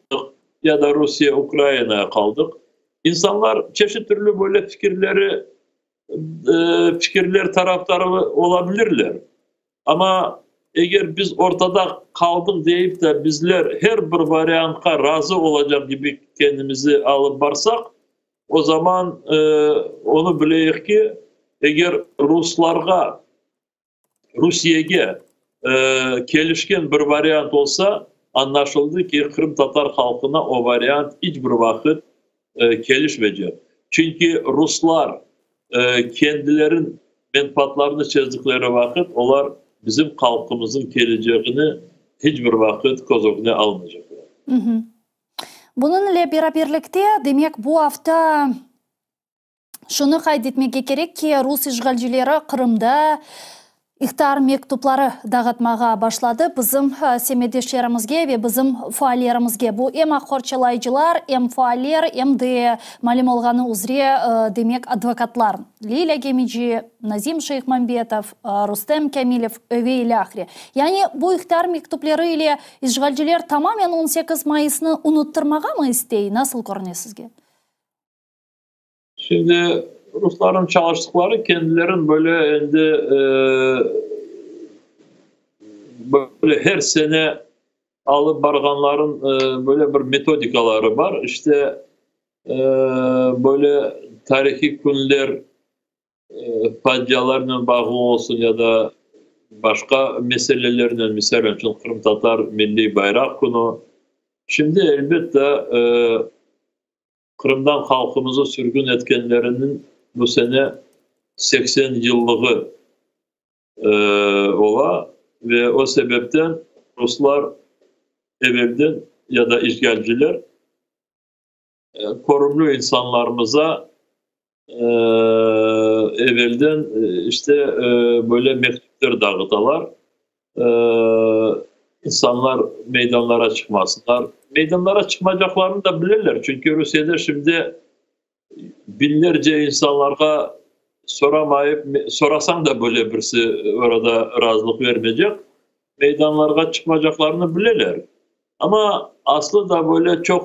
ya da Rusiye, Ukraina qaldıq. İnsanlar çeşit türlü böyle fikirler tarafdarı olabilirler. Ama eger biz ortada qaldıq deyip de bizler her bir variantqa razı olacaq kibi kendimizi alıp barsaq, o zaman onı bileyik ki, eger ruslarğa, Rusiyege kelişken bir variant olsa, añlaşıldı ki, qırımtatar halqına o variant iç bir vaqıt kelişmeycek. Çünki ruslar Kendilerin menfaatlarını çezdikleri vaqıt olar bizim halqımızın keleceğini hiç bir vaqıt köz ögüne almaycaqlar. Bunıñ ile beraberlikte, demek, bu afta şunı qayd etmege kerek ki, rus işğalcileri Qırımda İhtar mektupları dağıtmağa başladı bizim semetdeşlerimizge ve bizim faallerimizge. Bu em aq qorçalayıcılar, em faaller, em de, malüm olğanı üzre, demek, advokatlar, Lilâ Gemeci, Nazim Şeyhmambetov, Rustem Kâmilev ve ilâhre. Yani bu ihtar mektupleri ile işğalciler tamamen 18 mayısnı unuttırmağa mı istey? Nasıl körüne sizge? Şimdi rusların çalıştıqları kendilerin böyle endi böyle her sene alıp barğanların böyle bir metodikaları bar. İşte böyle tarihiy künler facialarnen bağlı olsun ya da başqa meselelernen, misal içün Qırımtatar milliy bayraq künü. Şimdi elbette Qırımdan halqımızı sürgün etkenleriniñ bu sene 80 yıllığı ola ve o sebepten ruslar evelden ya da işğalciler körümli insanlarımıza evelden işte böyle mektüpler dağıtalar. İnsanlar meydanlara çıqmasınlar. Meydanlara çıqmaycaqlarını da bileler, çünki Rusiyede şimdi binlerce insanlarğa soramayıp, sorasañ da böyle birisi orada razılıq vermeycek, meydanlarğa çıqmaycaqlarını bileler. Amma aslı da böyle çoq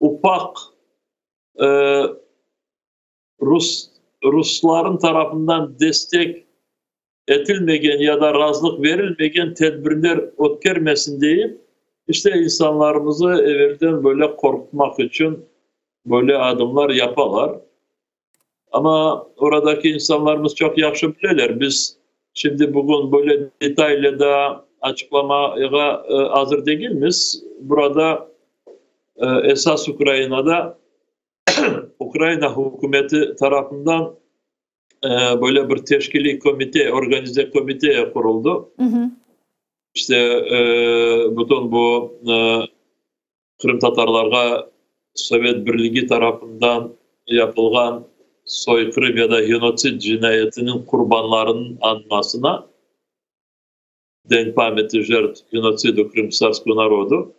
ufaq rus rusların tarafından destek etilmegen ya da razılıq verilmegen tedbirler ötkermesin deyip, işte insanlarımızı evelden böyle qorqutmaq içün böyle adımlar yapalar. Amma oradaki insanlarımız çoq yahşı bileler, biz şimdi bugün böyle detaylı da açıqlamağa azır degilmiz. Burada esas Ukrainada Ukraina hükümeti tarafından böyle bir teşkiliy komite, organize komite quruldı. İşte bütün bu qırımtatarlarğa Sovet Birligi tarafından yapılğan soyqırım ya da genotsid cinayetiniñ qurbanlarınıñ añmasına, День памяти жертв геноцида крымскотатарского народу.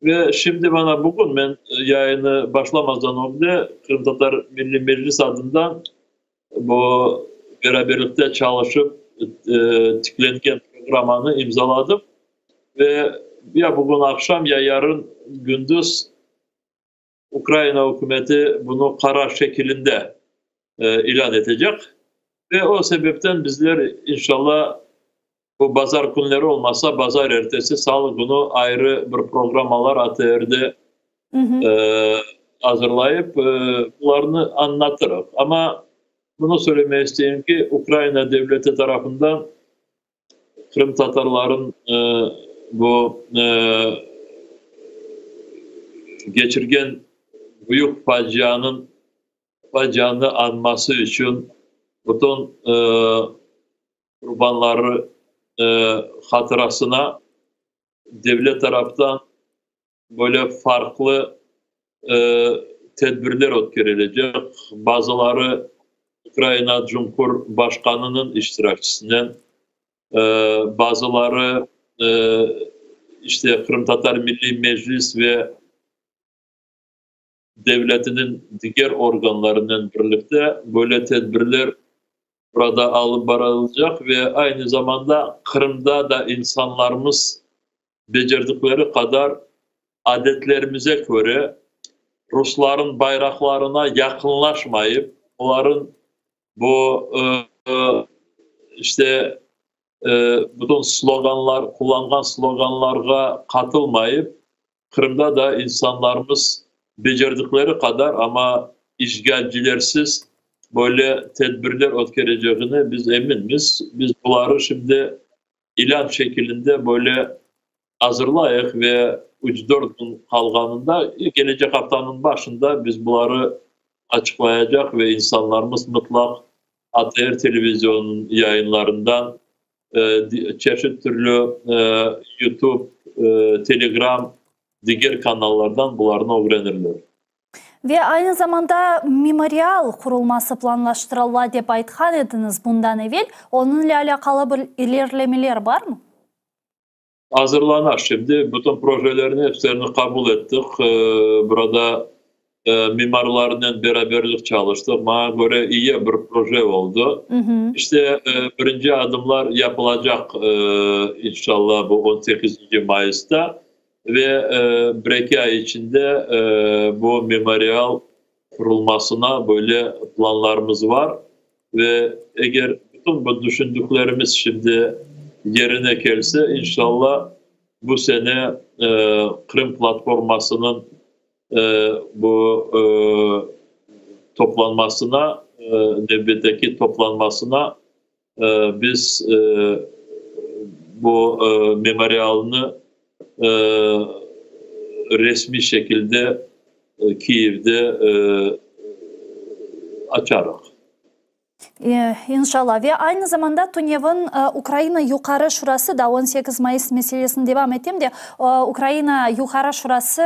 Ve şimdi mana bugün men yayını başlamazdan ögde Qırımtatar Milliy Meclis adından bu beraberlikte çalışıp tiklengen programmanı imzaladım. Ve ya bugün aqşam, ya yarın gündüz Ukraina ükümeti bunı qarar şekilinde ilân etecek. Ve o sebepten bizler, inşallah, bu bazar künleri olmasa, bazar ertesi, salı künü ayrı bir programmalar ATRde azırlayıp, bularnı añlatırıq. Amma bunı söylemege isteyim ki, Ukraina devleti tarafından qırımtatarların bu keçirgen büyük facianıñ facianı añması içün bütün qurbanları hatırasına devlet taraftan böyle farqlı tedbirler ötkerilecek, bazıları Ukraina Cumhurbaşqanınıñ iştirakçisinen, bazıları işte Qırımtatar Milliy Meclis ve devletiniñ diger organlarınen birlikte böyle tedbirler burada alıp barılacaq ve aynı zamanda Qırımda da insanlarımız becerdikleri qadar adetlerimize köre rusların bayraqlarına yaqınlaşmayıp, oların bu işte bütün sloganlar, qullanğan sloganlarğa qatılmayıp, Qırımda da insanlarımız becerdikleri qadar, amma işğalcilersiz böyle tedbirler ötkereceğine biz eminmiz. Biz buları şimdi ilân şekilinde böyle azırlayıq ve üç-dört kün qalğanında, kelecek aftanıñ başında biz buları. açıqlayacaq ve insanlarımız mıtlaq ATR televizyonınıñ yayınlarından, çeşit türlü YouTube, Telegram, diger kanallardan bularnı ögrenirler. Ve aynı zamanda memorial qurulması planlaştırıla dep aytqan ediñiz bundan evel. Onıñle alâqalı bir ilerlemeler barmı? Azırlana şimdi. Bütün projelerni epsilerini qabul ettik. Burada mimarlarnen beraberlik çalıştıq. Maña köre, iyi bir proje oldı. İşte, birinci adımlar yapılacaq, inşallah, bu 18 mayısta ve bir-eki ay içinde bu memorial qurulmasına böyle planlarımız bar. Ve eger bütün bu düşündüklerimiz şimdi yerine kelse, inşallah, bu sene Qırım platformasınıñ bu toplanmasına, nevbetteki toplanmasına biz bu memorialnı resmiy şekilde Kiyevde açarıq. İnşallah. Ve aynı zamanda tünevin Ukraina Yuqarı Şurası da 18 mayıs meselesini devam etem de, Ukraina Yuqarı Şurası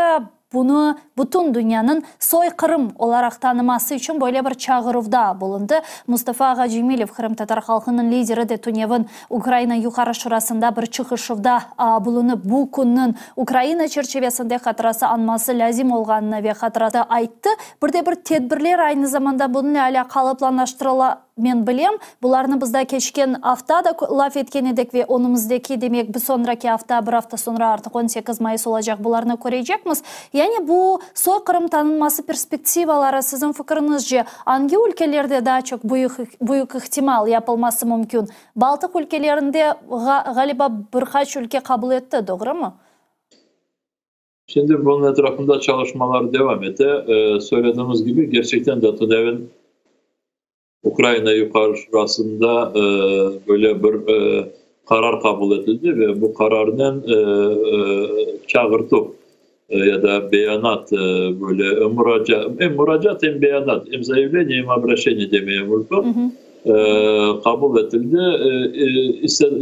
bunı bütün dünyanıñ soyqırım olaraq tanıması içün böyle bir çağıruvda bulundı. Mustafa ağa Cemilev, qırımtatar halqınıñ lideri de tünevin Ukraina Yuqarı Şurasında bir çıqışuvda bulunıp, bu künniñ Ukraina çerçivesinde hatırası añması lâzim olğanını ve hatırası ayttı. Bir de bir tedbirler aynı zamanda bunıñle alâqalı planlaştırıla, men bilem. Bularnı biz daa keçken afta da laf etken edik ve önümizdeki, demek, bir soñraki afta, bir afta soñra artıq 18 mayıs olacaq, bularnı körecekmiz. Yani bu soyqırım tanınması perspektivaları, siziñ fikriñizce, angi ülkelerde daa çoq büyük ihtimal yapılması mümkün? Baltıq ülkelerinde, ğaliba, bir qaç ülke qabul etti, doğrumı? Şimdi bunıñ etrafında çalışmalar devam ete. Söylediğiniz gibi, gerçekten de tünevin Ukraina Yuqarı Şurasında böyle bir qarar qabul etildi ve bu qararnen çağırtuv ya da beyanat böyle muracaat, em muracaat, em beyanat, em zayavleniye, em obraşeniye demeye mümkün, qabul etildi.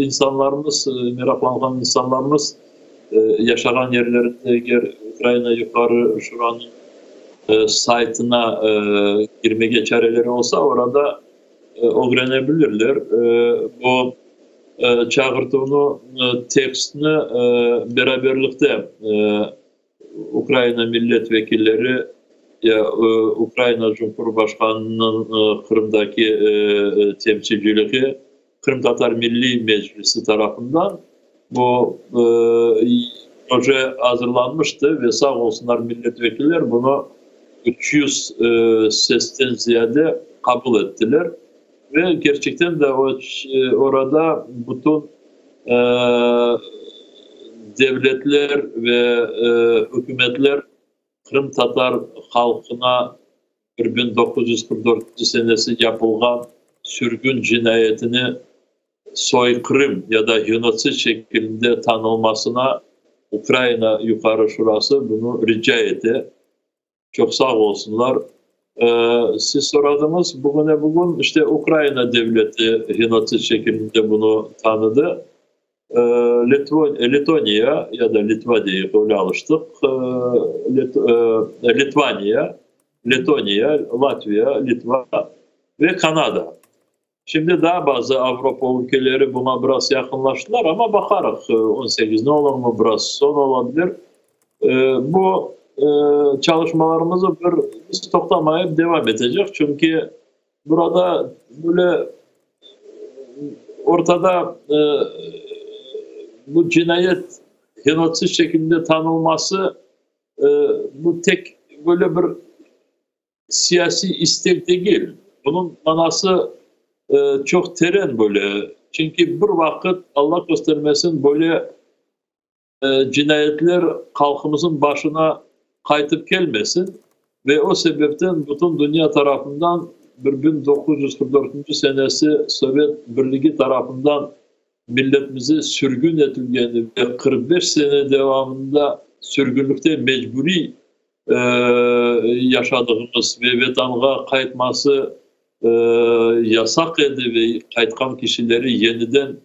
İnsanlarımız, meraqlanğan insanlarımız yaşağan yerlerinde eger Ukraina Yuqarı Şuranıñ saytına kirmege çareleri olsa, orada ögrene bilirler. Bu çağırtuvnı tekstini beraberlikte Ukraina millet vekilleri ya Ukraina Cumhurbaşqanınıñ Qırımdaki temsilciligi, Qırımtatar Milliy Meclisi tarafından bu proje azırlanmıştı ve sağ olsunlar milletvekiller bunı 300 sesten ziyade qabul ettiler. Ve kerçekten de orada bütün devletler ve ükümetler qırımtatar halqına 1944 senesi yapılğan sürgün cinayetini soyqırım ya da genotsid şekilinde tanılmasına Ukraina Yuqarı Şurası bunı rica ete. Çoq sağ olsunlar. Siz soradıñız, bugüne bugün işte Ukraina devleti genotsid şekilinde bunı tanıdı. Letoniya ya da Litva deyik, öyle alıştıq, Litvaniya, Letoniya, Latviya, Litva ve Kanada. Şimdi daa bazı Avropa ülkeleri buña biraz yaqınlaştılar, amma baqarıq, 18-ni olurmı, biraz soñ olabilir. Bu çalışmalarımızı bir biz toqtamayıp devam etecek, çünki burada böyle ortada bu cinayet genotsid şekilinde tanılması bu tek böyle bir siyasiy istek degil, bunıñ manası çoq teren böyle. Çünki bir vaqıt, Alla köstermesin, böyle cinayetler halqımızın başına qaytıp kelmesin ve o sebepten bütün dünya tarafından 1944 senesi Sovet Birligi tarafından milletimizi sürgün etilgeni ve 45 sene devamında sürgünlikte mecburiy. Yaşadığımız ve Vetanğa qaytması yasaq edi ve qaytqan kişileri yeniden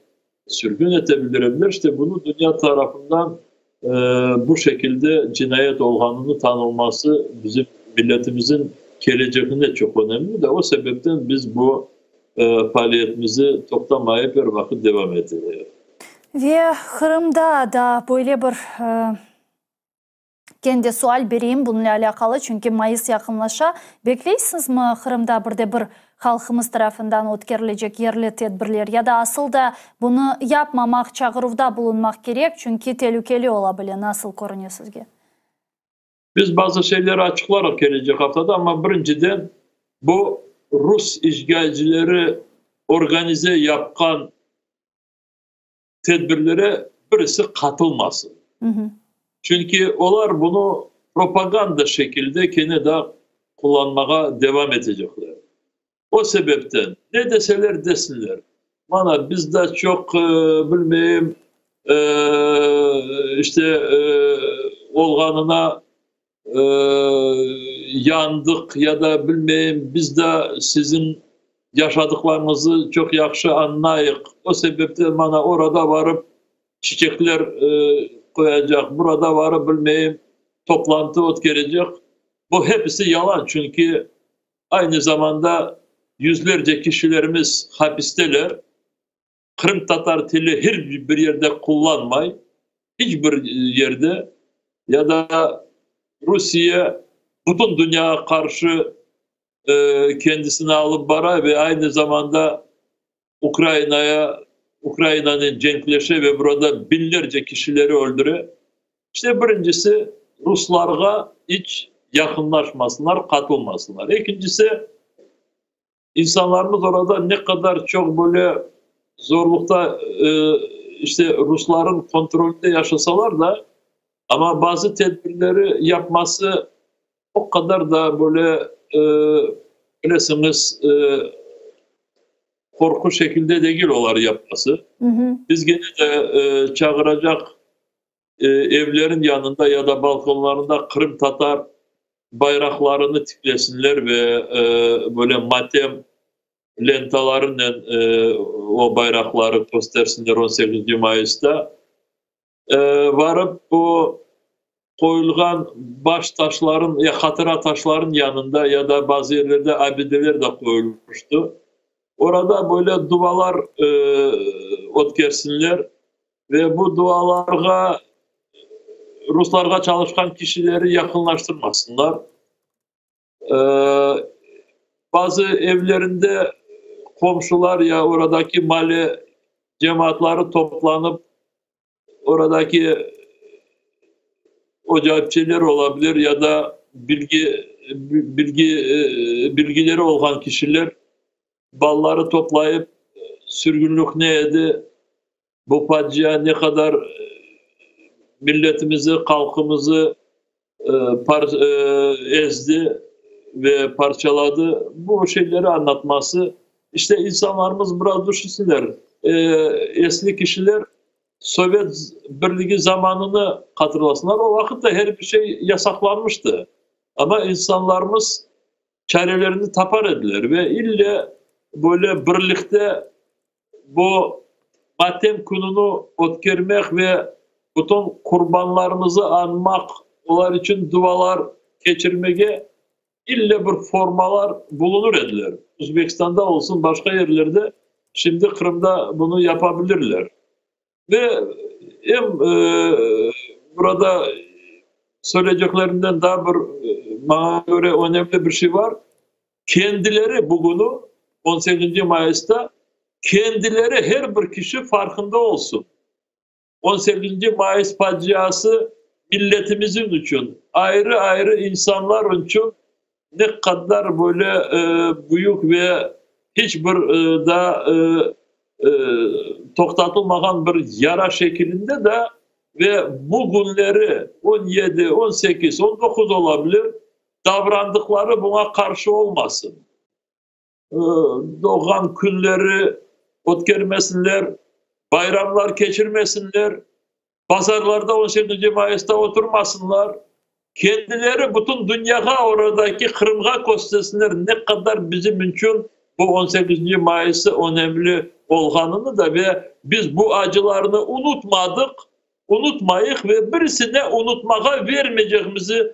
sürgün ete bilir ediler. İşte bunı dünya tarafından bu şekilde cinayet olğanını tanılması bizim milletimizin kelecegine çoq önemli de, o sebepten biz bu faaliyetimizi toqtamayıp er vaqıt devam eteyik. Ve Qırımda da böyle bir Kene de sual bereyim bunıñle alâqalı, çünki mayıs yaqınlaşa. Bekleysiñizmi Qırımda bir de bir halqımız tarafından ötkerilecek yerli tedbirler ya da asıl da bunı yapmamaq, çağıruvda bulunmaq kerek, çünki telükeli ola bile, nasıl körüne sizge? Biz bazı şeyleri açıqlarıq kelecek aftada, amma birinciden bu rus işğalcileri organize yapqan tedbirlere birisi qatılmasın. Çünki olar bunı propaganda şekilde kene de qullanmağa devam etecekler. O sebepten ne deseler desinler, mana biz de çoq bilmeyim işte olğanına yandıq ya da bilmeyim, biz de siziñ yaşadıqlarıñızı çoq yahşı añlayıq, o sebepten mana orada varıp çiçekler qoyacaq, burada varıp bilmeyim toplantı ötkerecek, bu hepisi yalan, çünki aynı zamanda yüzlerce kişilerimiz hapisteler, Qırımtatar tili her bir yerde qullanmay, hiç bir yerde, ya da Rusiye bütün dünyağa qarşı kendisini alıp bara ve aynı zamanda Ukrainaya, Ukrainanen cenkleşe ve burada biñlerce kişileri öldüre. İşte birincisi, ruslarğa iç yaqınlaşmasınlar, qatılmasınlar. Ekincisi, İnsanlarımız orada ne qadar çoq böyle zorluqta, işte rusların kontrolünde yaşasalar da, amma bazı tedbirleri yapması o qadar da böyle, bilesiñiz, qorqu şekilde degil olar yapması. Biz gene de çağıracaq evlerin yanında ya da balkonlarında qırımtatar bayraqlarını tiklesinler ve böyle matem lentalarınen o bayraqları köstersinler 18 mayısta. Varıp bu qoyulğan baş taşların ya hatıra taşların yanında ya da bazı yerlerde abideler de qoyulmıştı. Orada böyle dualar ötkersinler. Ve bu dualarğa ruslarğa çalışqan kişileri yaqınlaştırmasınlar. Bazı evlerinde qomşular ya oradaki male cemaatları toplanıp, oradaki ocapçeler olabilir ya da bilgi, bilgi, bilgileri olğan kişiler balları toplayıp, sürgünlik ne edi, Bu facia ne qadar milletimizi, halqımızı ezdi ve parçaladı, bu şeyleri añlatması, işte insanlarımız biraz düşünsinler, esli kişiler Sovet Birligi zamanını hatırlasınlar, o vaqıt da her bir şey yasaqlanmıştı, amma insanlarımız çarelerini tapar ediler ve ille böyle birlikte Bu matem kününi ötkermek ve bütün qurbanlarımızı añmaq, olar içün dualar keçirmege ille bir formalar bulunır ediler. Özbekistanda olsun, başqa yerlerde, şimdi Qırımda bunı yapa bilirler. Ve em burada söyleyceklerimden daa bir, maña köre, önemli bir şey bar. Kendileri bugünü, on sekizinci mayısta, kendileri her bir kişi farqında olsun. On sekizinci mayıs faciası milletimizin içün, ayrı-ayrı insanlar içün ne qadar böyle büyük ve hiç bir daa toqtatılmağan bir yara şekilinde da ve bu künleri 17, 18, 19 olabilir, davrandıqları buña qarşı olmasın. Doğğan künleri ötkermesinler, bayramlar keçirmesinler, bazarlarda 18 mayısta oturmasınlar. Kendileri bütün dünyağa, oradaki Qırımğa köstersinler ne qadar bizim içün bu on sekizinci mayısı önemli olğanını da ve biz bu acılarnı unutmadıq, unutmayıq ve birisine unutmağa vermeycegimizi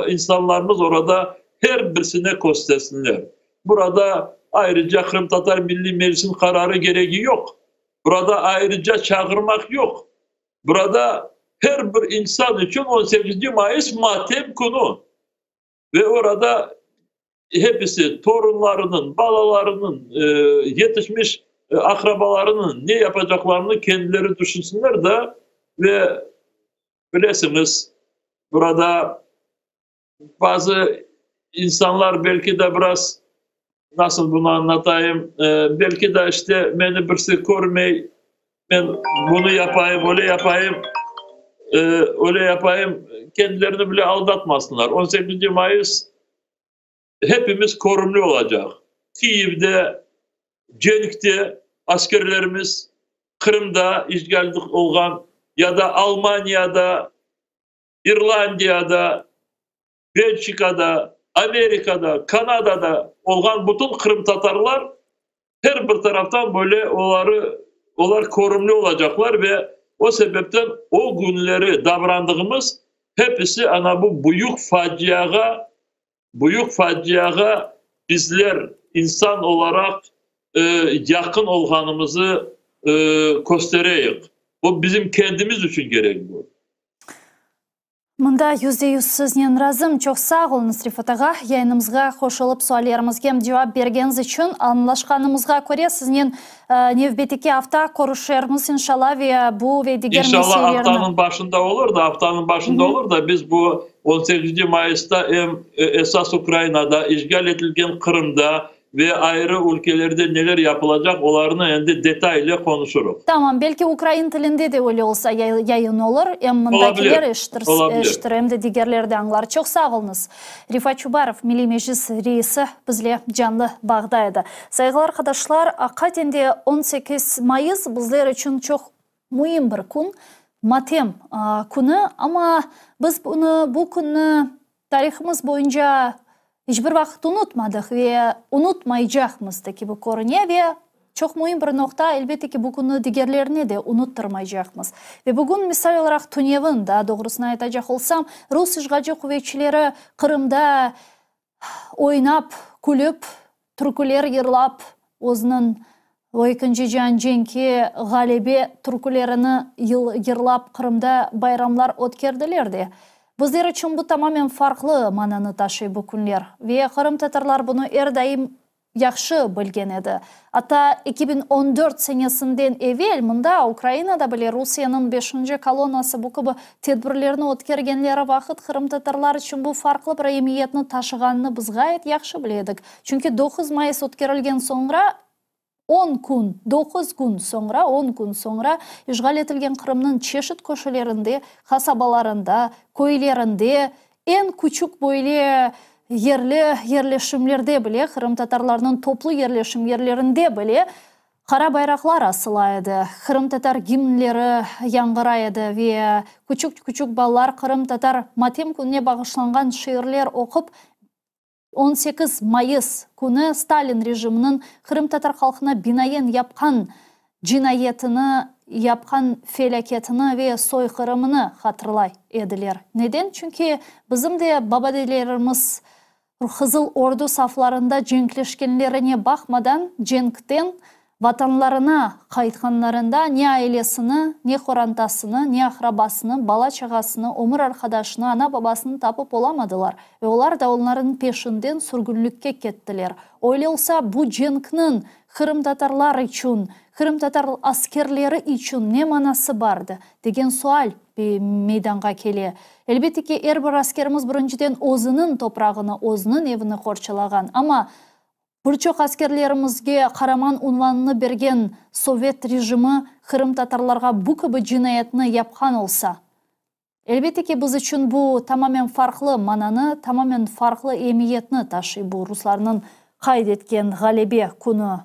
insanlarımız orada her birisine köstersinler. Burada ayrıca Qırımtatar Milliy Meclisiniñ qararı keregi yoq. Burada ayrıca çağırmaq yoq. Burada her bir insan içün on sekizinci mayıs matem künü ve orada hepisi torunlarınıñ, balalarınıñ, yetişmiş aqrabalarınıñ ne yapacaqlarını kendileri tüşünsinler da ve bilesiñiz, burada Bazı insanlar belki de biraz, nasıl bunı añlatayım, belki de işte meni birisi körmey, men bunı yapayım, öyle yapayım, öyle yapayım, kendilerini bile aldatmasınlar. On sekizinci mayıs hepimiz körümli olacaq. Kiyevde, cenkte askerlerimiz, Qırımda işğal olğan ya da Almaniyada, İrlandiyada, Belçikada, Amerikada, Kanadada olğan bütün qırımtatarlar her bir taraftan böyle oları, olar körümli olacaqlar ve o sebepten o künleri davrandığımız hepisi ana bu büyük faciağa, büyük faciağa bizler insan olaraq yaqın olğanımızı köstereyik. Bu bizim kendimiz içün kerek bu. Mında %100 siznen razım. Çoq sağ oluñız, Refat ağa, yayınımızğa qoşulıp suallerimizge cevap bergeniñiz içün. Añlaşqanımızğa köre, siznen nevbetteki afta körüşermiz, inşalla, ve bu ve diger İnşalla, meselelerni. aftanıñ başında olur da, aftanıñ başında olur da, biz bu on sekizinci mayısta em esas Ukrainada, işğal etilgen Qırımda, Ve ayrı ülkelerde neler yapılacaq, olarnı endi detaylı qonuşırıq. Tamam, belki ukrain tilinde de öyle olsa yayın olur, em mındakiler eşitir, em de digerler de añlar. Çoq sağ oluñız. Refat Çubarov, Milliy Meclis reisi bizle canlı bağda edi. Sayğılı arqadaşlar, aqiqaten de 18 mayıs bizler içün çoq müim bir kün, matem künü, amma biz bunı, bu künni Tarihımız boyunca iç bir vaqıt unutmadıq ve unutmaycaqmız da kibi körüne ve çoq müim bir noqta, elbette ki, bu künni digerlerine de unuttırmaycaqmız. Ve bugün, misal olaraq, tünevin, daa doğrusını aytacaq olsam, rus işğalci quvetçileri Qırımda oynap, külüp, türküler yırlap, özüniñ o Ekinci cian cenki ğalebe türkülerini yırlap Qırımda bayramlar ötkerdiler de. Bizler içün bu tamamen farqlı mananı taşıy bu künler ve qırımtatarlar bunı er daim yahşı bilgen edi. Atta 2014 senesinden evel mında, Ukrainada bile Rusiyeniñ beşinci kolonnası bu kibi tedbirlerni ötkergenleri vaqıt qırımtatarlar içün bu farqlı bir emiyetni taşığanını biz ğayet yahşı bile edik. Çünki 9 mayıs ötkerilgen soñra on kün, doquz kün soñra, on kün soñra işğal etilgen Qırımnıñ çeşit köşelerinde, qasabalarında, köylerinde, eñ küçük böyle yerli yerleşimlerde bile, qırımtatarlarnıñ toplu yerleşim yerlerinde bile qara bayraqlar asıla edi, qırımtatar gimnleri yañğıray edi ve küçük-küçük balalar qırımtatar matem kününe bağışlanğan şiirler oqup, 18 mayıs künü Stalin rejiminiñ qırımtatar halqına binaen yapqan cinayetini, yapqan felâketini ve soyqırımını hatırlay ediler. Neden? Çünki bizim de baba-dedelerimiz Qızıl Ordu saflarında cenkleşkenlerine baqmadan, cenkten Vatanlarına qaytqanlarında ne ailesini, ne qorantasını, ne aqrabasını, bala-çağasını, ömür arqadaşını, ana-babasını tapıp olamadılar ve olar da onlarnıñ peşinden sürgünlikke kettiler. Öyle olsa, bu cenkniñ qırımtatarlar içün, qırımtatar askerleri içün ne manası bardı, degen sual meydanğa kele. Elbette ki, er bir askerimiz birinciden özüniñ toprağını, özüniñ evini qorçalağan, amma Bir çoq askerlerimizge qaraman unvanını bergen sovet rejimi qırımtatarlarğa bu kibi cinayetni yapqan olsa, elbette ki, biz içün bu tamamen farqlı mananı, tamamen farqlı emiyetni taşıy, bu ruslarnıñ qayd etken Ğalebe künü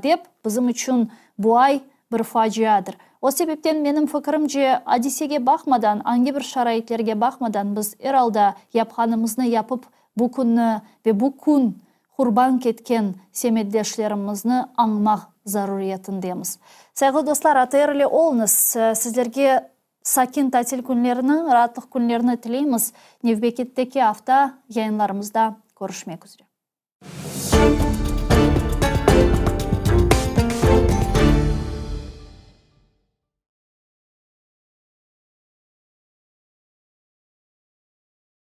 dep, bizim içün bu ay bir faciadır. O sebepten, menim fikirimce, adisege baqmadan, angi bir şaraitlerge baqmadan, biz er alda yapqanımıznı yapıp, bu künni ve bu kün qurban ketken semetdeşlerimizni añmaq zaruriyetindemiz. Sayğılı dostlar, ATR ile oluñız. Sizlerge sakin tatil künlerini, raatlıq künlerini tileymiz. Nevbeketteki afta yayınlarımızda körüşmek üzre.